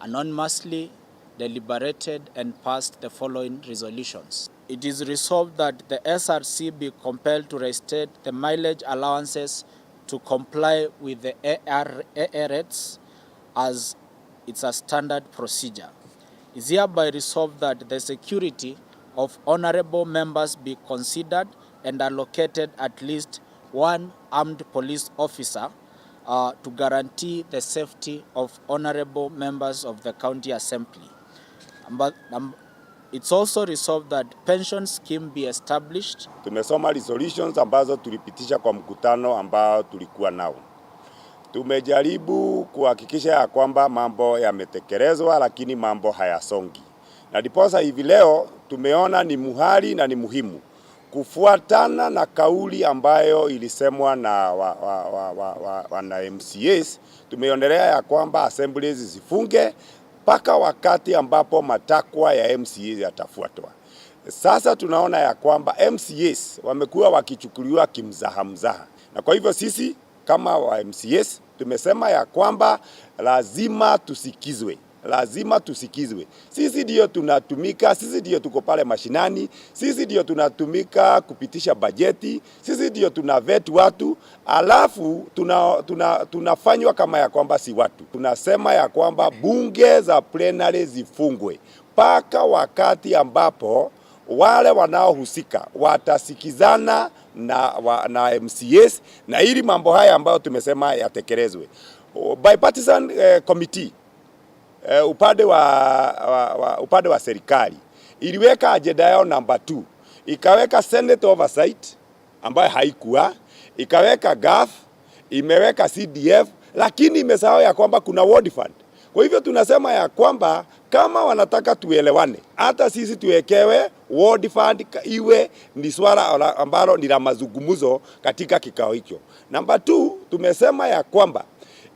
anonymously deliberated and passed the following resolutions. It is resolved that the SRC be compelled to reinstate the mileage allowances to comply with the AA rates as it's a standard procedure. Is hereby resolved that the security of honorable members be considered and allocated at least one armed police officer to guarantee the safety of honorable members of the county assembly. But it's also resolved that pension scheme be established. Tumesoma resolutions ambazo tulipitisha kwa mkutano ambao tulikuwa nao. Tumejaribu kuhakikisha ya kwamba mambo yametekelezwa, lakini mambo hayasongi, na ndiposa hivi leo tumeona ni muhali na ni muhimu kufuatana na kauli ambayo ilisemwa na wana MCAs. Tumeonelea ya kwamba assemblies zifunge mpaka wakati ambapo matakwa ya MCAs yatafuatwa. Sasa tunaona ya kwamba MCAs wamekuwa wakichukuliwa kimzaha mzaha, na kwa hivyo sisi kama wa MCAs tumesema ya kwamba lazima tusikizwe, lazima tusikizwe. Sisi ndio tunatumika, sisi ndio tuko pale mashinani, sisi ndio tunatumika kupitisha bajeti, sisi ndio tuna vet watu, alafu tunafanywa kama ya kwamba si watu. Tunasema ya kwamba bunge za plenary zifungwe mpaka wakati ambapo wale wanaohusika watasikizana na MCAs na ili mambo haya ambayo tumesema yatekelezwe. Bipartisan committee upande wa serikali iliweka agenda yao namba 2, ikaweka Senate oversight ambayo haikuwa, ikaweka GAF, imeweka CDF, lakini imesahau ya kwamba kuna ward fund. Kwa hivyo tunasema ya kwamba kama wanataka tuelewane, hata sisi tuwekewe ward fund iwe ni swala ambalo ni la mazungumzo katika kikao hicho. Namba 2, tumesema ya kwamba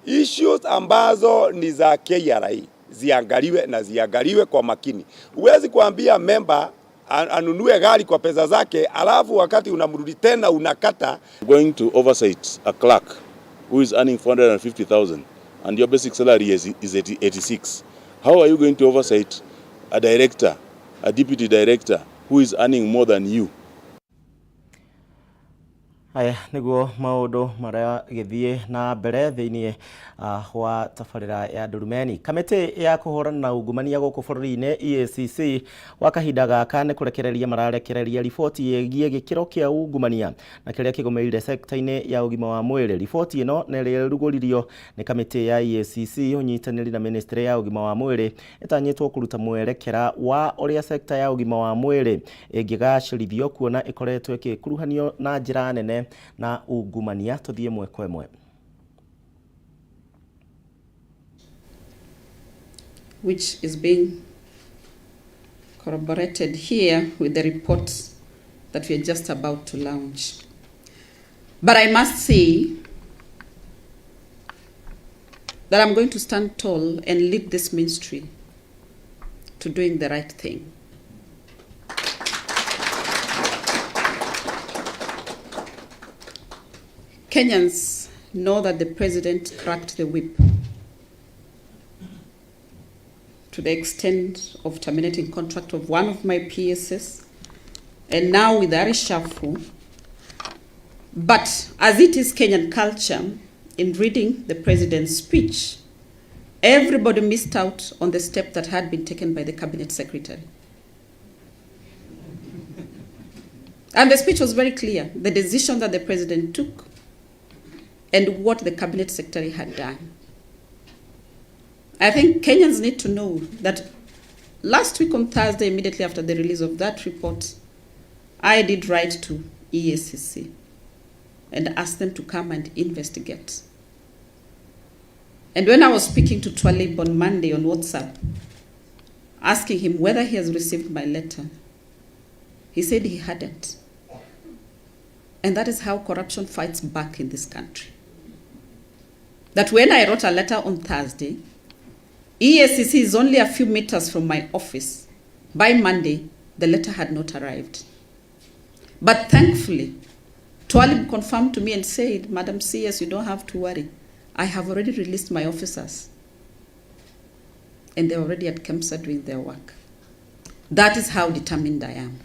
issues ambazo ni za KRA ziangaliwe na ziangaliwe kwa makini. Huwezi kuambia member anunue gari kwa pesa zake, alafu wakati unamrudi tena unakata. Going to oversight a clerk who is earning 450,000 and your basic salary is 86. How are you going to oversight a director, a deputy director who is earning more than you? Haya niguo maundu maragithie na mbere thiini wa tabarira ya Ndurumeni. Kamĩtĩ ya kũhũrana na ungumania gũkũ bũrũri-inĩ EACC wa kahinda gaka nĩ kũrekereria mararekereria riboti ĩgiĩ gĩkĩro kĩa ungumania na kĩrĩa kĩgũmĩire sekta-inĩ ya ũgima wa mwĩrĩ. Riboti ĩno nĩ ĩrugũririo nĩ kamĩtĩ ya EACC ũnyitanĩri na ministry ya ũgima wa mwĩrĩ ĩtanyĩtwo kũruta mwerekera wa ũrĩa sekta ya ũgima wa mwĩrĩ ĩngĩgacĩrithio kuona ĩkoretwo ĩgĩkuruhanio na njĩra nene na ungumania. Tuthiĩ ĩmwe kwa ĩmwe. Which is being corroborated here with the report that we are just about to launch. But I must say that I'm going to stand tall and lead this ministry to doing the right thing. Kenyans know that the president cracked the whip to the extent of terminating contract of one of my PSs, and now with Arishafu. But as it is Kenyan culture, in reading the president's speech, everybody missed out on the step that had been taken by the cabinet secretary. And the speech was very clear, the decision that the president took and what the cabinet secretary had done. I think Kenyans need to know that last week on Thursday, immediately after the release of that report, I did write to EACC and asked them to come and investigate. And when I was speaking to Twalib on Monday on WhatsApp, asking him whether he has received my letter, he said he hadn't. And that is how corruption fights back in this country. That when I wrote a letter on Thursday, EACC is only a few meters from my office. By Monday, the letter had not arrived. But thankfully, Twalib confirmed to me and said, Madam CS, you don't have to worry. I have already released my officers. And they're already at KEMSA doing their work. That is how determined I am.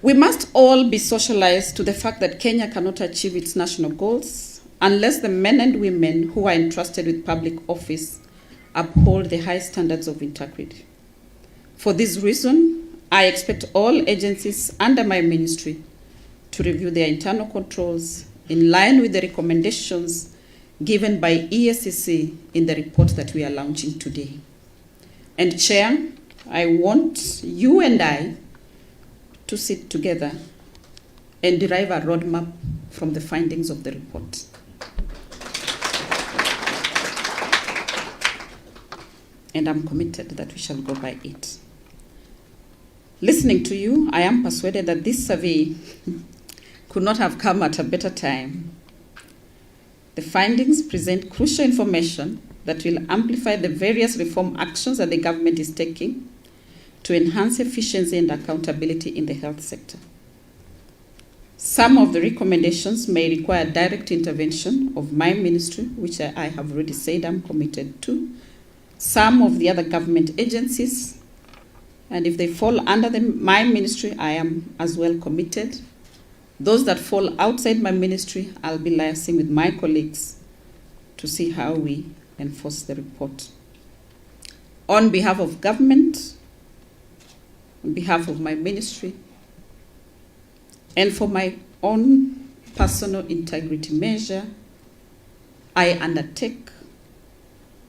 We must all be socialized to the fact that Kenya cannot achieve its national goals unless the men and women who are entrusted with public office uphold the high standards of integrity. For this reason, I expect all agencies under my ministry to review their internal controls in line with the recommendations given by EACC in the report that we are launching today. And Chair, I want you and I to sit together and derive a roadmap from the findings of the report. And I'm committed that we shall go by it. Listening to you, I am persuaded that this survey could not have come at a better time. The findings present crucial information that will amplify the various reform actions that the government is taking to enhance efficiency and accountability in the health sector. Some of the recommendations may require direct intervention of my ministry, which I have already said I'm committed to, some of the other government agencies, and if they fall under my ministry, I am as well committed. Those that fall outside my ministry, I'll be liaising with my colleagues to see how we enforce the report. On behalf of government, on behalf of my ministry, and for my own personal integrity measure, I undertake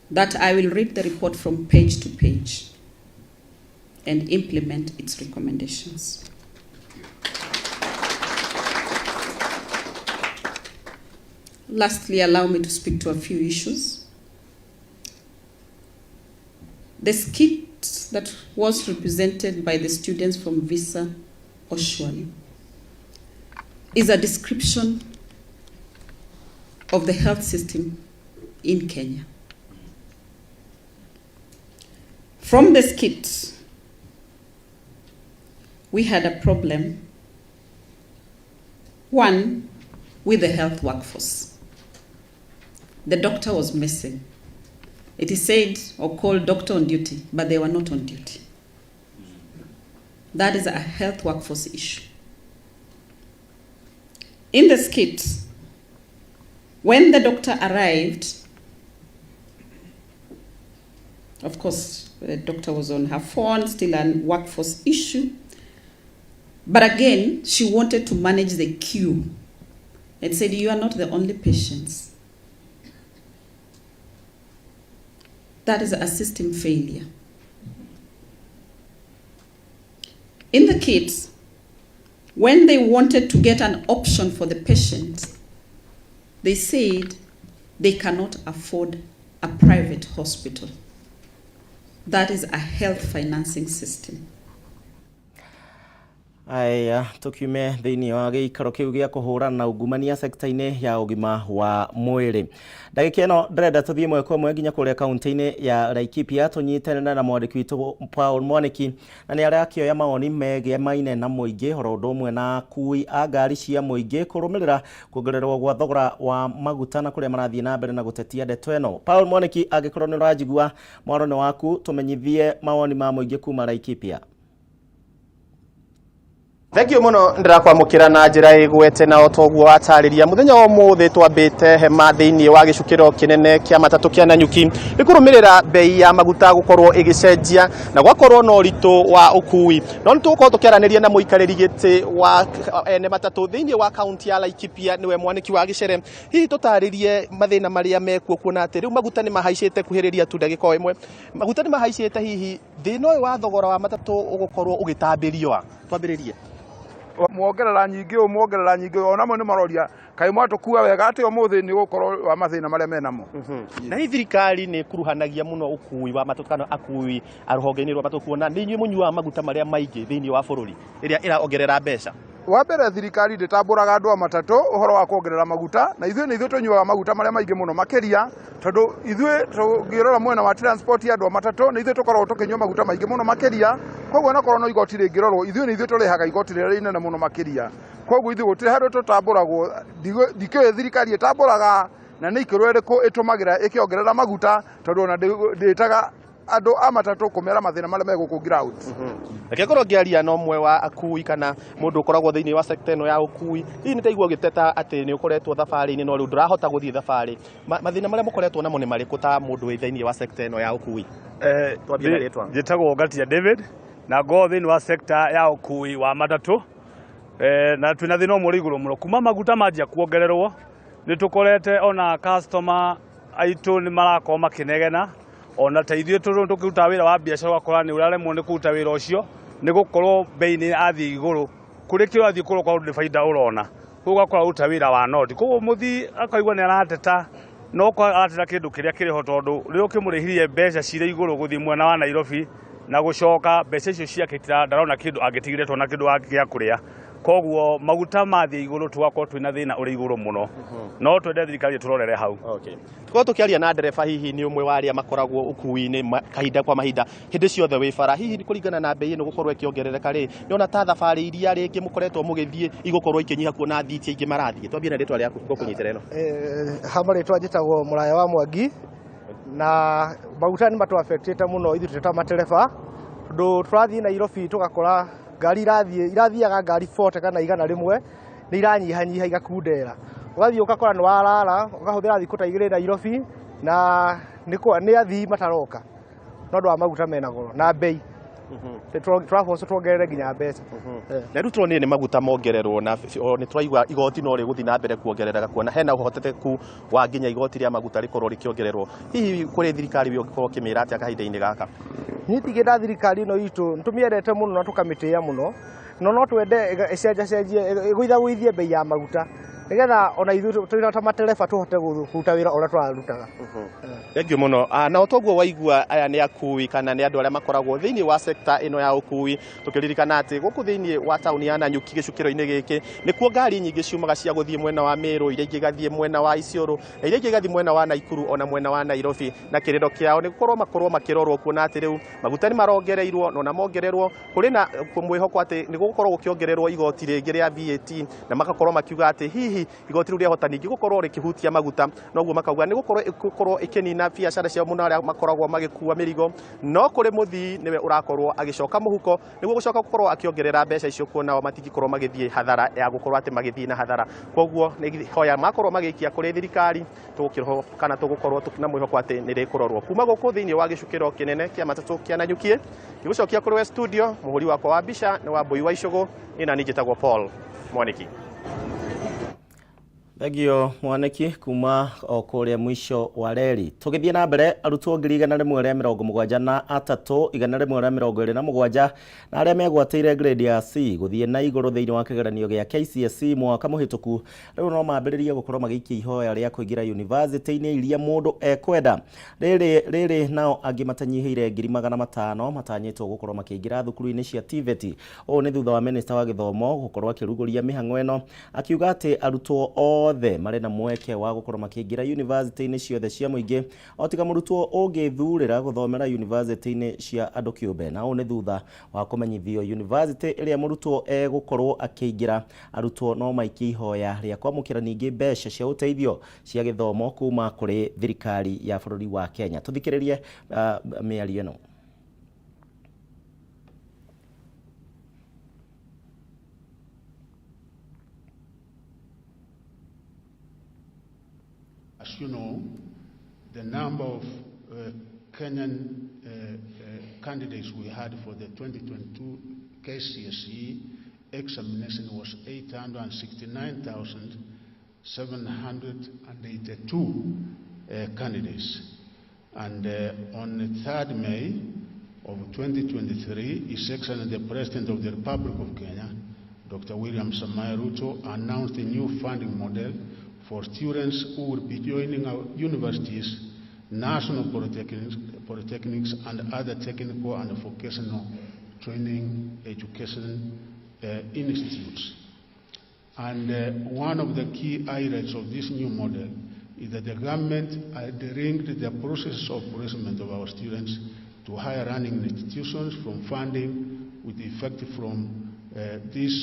that I will read the report from page to page and implement its recommendations. Lastly, allow me to speak to a few issues. The skit that was represented by the students from Visa Oshwal is a description of the health system in Kenya. From the skit, we had a problem, one, with the health workforce. The doctor was missing. It is said or called doctor on duty, but they were not on duty. That is a health workforce issue. In the skit, when the doctor arrived, of course, the doctor was on her phone, still a workforce issue. But again, she wanted to manage the queue and said, "You are not the only patients." That is a system failure. In the kids, when they wanted to get an option for the patient, they said they cannot afford a private hospital. That is a health financing system. Aya, tukiume thiini wa giikaro kiu gia kuhurana na ungumania sekta-ini ya ugima wa mwiri. Ndagika ino ndĩrenda tuthie mwe kwa mwe nginya kuria kaunti-ini ya Laikipia tunyitane na mwandĩki witũ Paul Mwaniki, na nĩ arakĩoya mawoni megie maine na mũingĩ oro ũndũ ũmwe na akui a ngari cia mũingĩ kũrũmĩrĩra kuongererwo gwa thogora wa maguta na kũrĩa marathiĩ na mbere na gũtetia ndeto ĩno. Paul Mwaniki, angĩkorwo nĩ ũranjigua, mwaro nĩ waku, tũmenyithie mawoni ma mũingĩ kuma Laikipia. Thengiũ mũno, ndĩrakwamũkĩra na njĩra ĩgwete na otoguo watarĩria. Mũthenya wa ũmũthĩ twambĩte hema thĩinĩ wa gĩcukĩro kĩnene kĩa matatũ kĩa Nanyuki nĩ kũrũmĩrĩra bei ya maguta gũkorwo ĩgĩcenjia na gwakorwo na ũritũ wa ũkui. No nĩ tũgũkorwo tũkĩaranĩria na mũikarĩri gĩtĩ wa ene matatũ thĩinĩ wa kaunti ya Laikipia, nĩwe Mwaniki wa Gĩcere. Hihi tũtarĩrie mathĩna marĩa mekuo, kuona atĩ rĩu maguta nĩ mahaicĩte kuhĩrĩria tu ndagĩka o ĩmwe, maguta nĩ mahaicĩte. Hihi thĩna ũyũ wa thogora wa matatũ ũgũkorwo ũgĩtambĩrio a twambĩrĩrie? Mwongerera nyingĩ ũũ, mwongerera nyingĩ ũũ, onamo nĩ maroria kaĩ mwatũkua wega atĩ ũmũthĩ nĩ gũkorwo wa mathĩna marĩa menamo. Na hihi thirikari nĩ ĩkuruhanagia mũno ũkui wa matatũ kana akui a rũhonge-inĩ rwa matatũ, kuona nĩ inyuĩ mũnyuaga maguta marĩa maingĩ thĩinĩ wa bũrũri ĩrĩa ĩraongerera mbeca? Wa mbere, thirikari ndĩtambũraga andũ a matatũ ũhoro wa kuongerera maguta, na ithuĩ nĩ ithuĩ tũnyuaga maguta marĩa maingĩ mũno makĩria, tondũ ithuĩ tũngĩrora mwena wa transport ya andũ a matatũ, nĩ ithuĩ tũkoragwo tũkĩnyua maguta maingĩ mũno makĩria. Koguo onakorwo no igoti rĩngĩrorwo, ithuĩ nĩ ithuĩ tũrĩhaga igoti rĩrĩa inene mũno makĩria. Koguo ithuĩ gũtirĩ handũ tũtambũragwo. Ndikĩũĩ thirikari ĩtambũraga na nĩ ikĩro ĩrĩkũ ĩtũmagĩra ĩkĩongerera maguta, tondũ ona ndĩtaga andũ a matatũ kũmera mathĩna marĩa me gũkũ ground. Reke ngorwo ngĩaria na ũmwe wa akui kana mũndũ ũkoragwo thĩinĩ wa sector ĩno ya ũkui. Hihi nĩ ndaigua ũgĩteta atĩ nĩ ũkoretwo thabarĩ-inĩ no rĩu ndũrahota gũthiĩ thabarĩ. Mathĩna marĩa mũkoretwo namo nĩ marĩkũ ta mũndũ wĩ thĩinĩ wa sector ĩno ya ũkui? Twambie na rĩtwa. Njĩtagwo Ngatia David na ngorwo thĩinĩ wa sector ya ũkui wa matatũ, na twĩna thĩna ũmwe ũrĩ igũrũ mũno. Kuma maguta manjia kuongererwo, nĩ tũkorete ona customer aitũ nĩ marakorwo makĩnegena, ona ta ithuĩ tũkĩruta wĩra wa biacara ũgakora nĩ ũraremwo nĩ kũruta wĩra ũcio nĩ gũkorwo bei nĩ athiĩ igũrũ, kũrĩ kĩrĩa ũrathiĩ kũrĩa ũkorwo ndũrĩ baida ũrona, koguo ũgakora ũruta wĩra wa noti. Koguo mũthii akaigua nĩ arateta, no ũkora arateta kĩndũ kĩrĩa kĩrĩ ho, tondũ rĩrĩa ũkĩmũrĩhirie mbeca cirĩ igũrũ gũthiĩ mwena wa Nairobi na gũcoka, mbeca icio ciake ndarona kĩndũ angĩtigĩrĩtwo na kĩndũ gĩa kũrĩa. Koguo maguta mathiĩ igũrũ, tũgakorwo twĩna thĩna ũrĩ igũrũ mũno. No twende thirikari ĩtũrorere hau. Tukorwo tũkĩaria na ndereba, hihi nĩ ũmwe wa arĩa makoragwo ũkui-inĩ kahinda kwa mahinda, hĩndĩ ciothe wĩ bara. Hihi kũringana na bei ĩno gũkorwo ĩkĩongerereka rĩ, nĩona ta thabarĩ iria rĩngĩ mũkoretwo mũgĩthiĩ igũkorwo ikĩnyiha kuona athii ti aingĩ marathiĩ? Twambie na rĩtwa rĩaku, ngũkũnyitĩra ĩno. Ha marĩtwa njĩtagwo Mũraya wa Mwangi, na maguta nĩ matũ affectĩte mũno ithuĩ twĩ ta matereba, tondũ tũrathiĩ Nairobi tũgakora ngari irathiĩ irathiaga ngari 40 kana 100 nĩ iranyihanyiha igakundera, ũgathiĩ ũgakora nĩ warara ũkahũthĩra thikũ ta 2 Nairobi, na nĩ athii mataroka no ũndũ wa maguta mena goro na bei tũraboco tuongerere nginya mbeca. Na rĩu tũronire nĩ maguta mongererwo, na nĩ tũraigua igoti no rĩgũthiĩ na mbere kuongerereka, kuona hena ũhotekeku wa nginya igoti rĩa maguta rĩkorwo rĩkĩongererwo. Hihi kũrĩ thirikari we ũngĩkorwo ũkĩmĩra atĩa kahinda-inĩ gaka? Niĩ ingĩenda thirikari ĩno itũ, nĩ tũmĩendete mũno na tũkamĩtĩĩa mũno, no twende ĩcenjacenjie, ĩgũithagũithie bei ya maguta nĩgetha ona ithuĩ tũrĩ ta matereba tũhote kũruta wĩra ũrĩa tũrarutaga. Thengiũ mũno. Na o toguo waigua, aya nĩ akui kana nĩ andũ arĩa makoragwo thĩinĩ wa sector ĩno ya ũkui, tũkĩririkana atĩ gũkũ thĩinĩ wa taũni ya Nanyuki gĩcukĩro-inĩ gĩkĩ nĩkuo ngari nyingĩ ciumaga cia gũthiĩ mwena wa Meru, iria ingĩ igathiĩ mwena wa Isiolo, na iria ingĩ igathiĩ mwena wa Naikuru ona mwena wa Nairobi. Na kĩrĩro kĩao nĩ gũkorwo makorwo makĩrorwo, kuona atĩ rĩu maguta nĩ marongereirwo, na ona mongererwo kũrĩ na mwĩhoko atĩ nĩ gũgũkorwo gũkĩongererwo igoti rĩngĩ rĩa VAT, na magakorwo makiuga atĩ hihi Hihi igoti rĩu rĩahota ningĩ gũkorwo rĩkĩhutia maguta, noguo makauga nĩ gũkorwo ĩkĩnina biacara ciao mũno arĩa makoragwo magĩkua mĩrigo, no kũrĩ mũthii nĩwe ũrakorwo agĩcoka mũhuko nĩguo gũcoka gũkorwo akĩongerera mbeca icio, kuona o matingĩkorwo magĩthiĩ hathara ya gũkorwo atĩ magĩthiĩ na hathara. Koguo nĩ hoya makorwo magĩikia kũrĩ thirikari, tũgũkĩroho kana tũgũkorwo na mwĩhoko atĩ nĩ rĩkũrorwo. Kuma gũkũ thĩinĩ wa gĩcukĩro kĩnene kĩa matatũ kĩa Nanyuki, ngĩgũcokia kũrĩ we studio, mũhũri wakwa wa mbica nĩ Wambui wa Icũgũ, niĩ na niĩ njĩtagwo Paul Mwaniki. Thengio Mwaniki kuma o kũrĩa mũico wa reri. Tũgĩthiĩ na mbere, arutwo 173,123 127 na arĩa megwatĩire grade ya C gũthiĩ na igũrũ thĩinĩ wa kĩgeranio gĩa KCSE mwaka mũhĩtũku rĩu no mambĩrĩrie gũkorwo magĩikia ihoya rĩa kũingĩra yunivasĩtĩ-inĩ iria mũndũ ekwenda. Rĩrĩ rĩrĩ nao angĩ matanyihĩire 500,000 matanyĩtwo gũkorwo makĩingĩra thukuru-inĩ cia TVET. Ũũ nĩ thutha wa minista wa gĩthomo gũkorwo akĩrugũria mĩhang'o ĩno, akiuga atĩ arutwo othe marĩ na mweke wa gũkorwo makĩingĩra yunivasĩtĩ-inĩ ciothe cia mũingĩ o tiga mũrutwo ũngĩthurĩra gũthomera yunivasĩtĩ-inĩ cia andũ kĩũmbe. Na ũũ nĩ thutha wa kũmenyithio yunivasĩtĩ ĩrĩa mũrutwo egũkorwo akĩingĩra. Arutwo no maikie ihoya rĩa kwamũkĩra ningĩ mbeca cia ũteithio cia gĩthomo kuma kũrĩ thirikari ya bũrũri wa Kenya. Tũthikĩrĩrie mĩario ĩno. As you know, the number of Kenyan candidates we had for the 2022 KCSE examination was 869,782 candidates. And on the 3rd May of 2023, His Excellency the President of the Republic of Kenya, Dr. William Samoei Ruto, announced a new funding model for students who will be joining our universities, national polytechnics and other technical and vocational training education institutes. And one of the key highlights of this new model is that the government had linked the process of placement of our students to higher learning institutions from funding with effect from this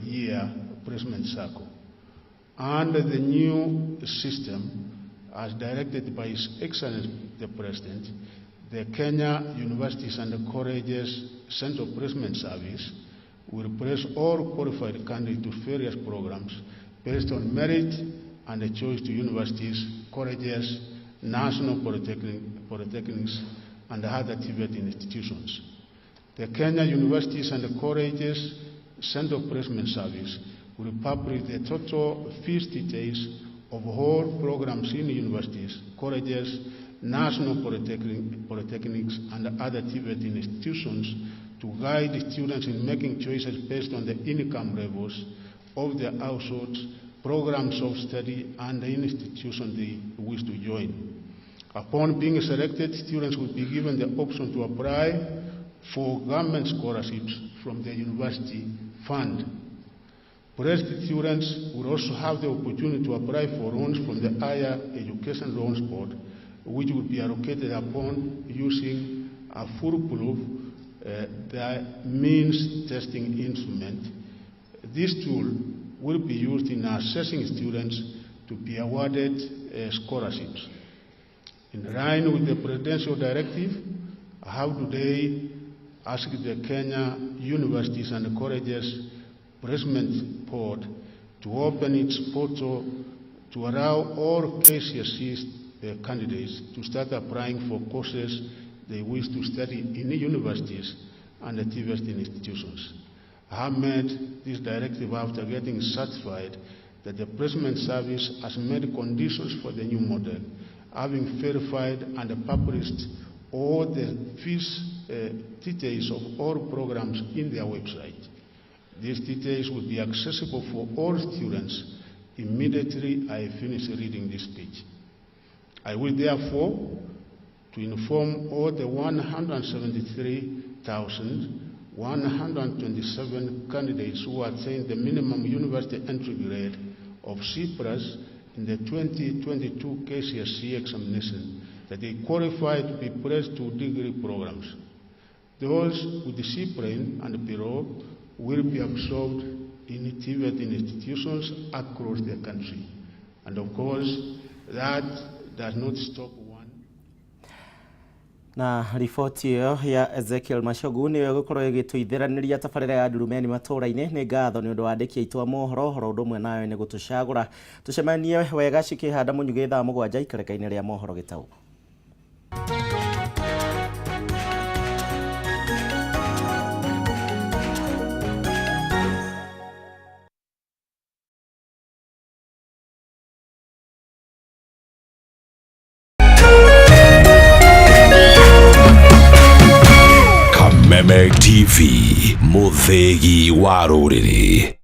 year placement cycle. Under the new system, as directed by His Excellency the President, the Kenya Universities and Colleges Central Placement Service will place all qualified candidates to various programs based on merit and the choice to universities, colleges, national polytechnics, and other TVET institutions. The Kenya Universities and Colleges Central Placement Service will publish the total fees details of all programs in universities, colleges, national polytechnics, and other TVET institutions to guide students in making choices based on the income levels of their households, programs of study, and the institution they wish to join. Upon being selected, students will be given the option to apply for government scholarships from the university fund. Placed students will also have the opportunity to apply for loans from the Higher Education Loans Board, which will be allocated upon using a foolproof the means testing instrument. This tool will be used in assessing students to be awarded scholarships. In line with the presidential directive, I have today asked the Kenya Universities and Colleges Placement Board to open its portal to allow all KCSE candidates to start applying for courses they wish to study in the universities and the TVET institutions. I have made this directive after getting satisfied that the placement service has made conditions for the new model, having verified and published all the fees details of all programs in their website. These details will be accessible for all students immediately I finish reading this speech. I will therefore to inform all the 173,127 candidates who attained the minimum university entry grade of C+ in the 2022 KCSE examination that they qualify to be placed to degree programs. Those with the C prime and below will be absorbed in TVET institutions across the country. And of course, that does not stop one. Na riboti ĩyo ya Ezekiel Machogu nĩyo ĩgũkorwo ĩgĩtũithĩranĩria tabarĩra ya Ndurumeni matũũra-inĩ. Nĩ ngatho nĩ ũndũ wa andĩki aitũ a mohoro ũhoro ũndũ ũmwe nayo nĩ gũtũcagũra tũcemanie wega cikĩhanda mũnyugĩ thaa 7 ikereka-inĩ rĩa mohoro gĩtau. Kameme TV, mũthĩgi wa rũrĩrĩ.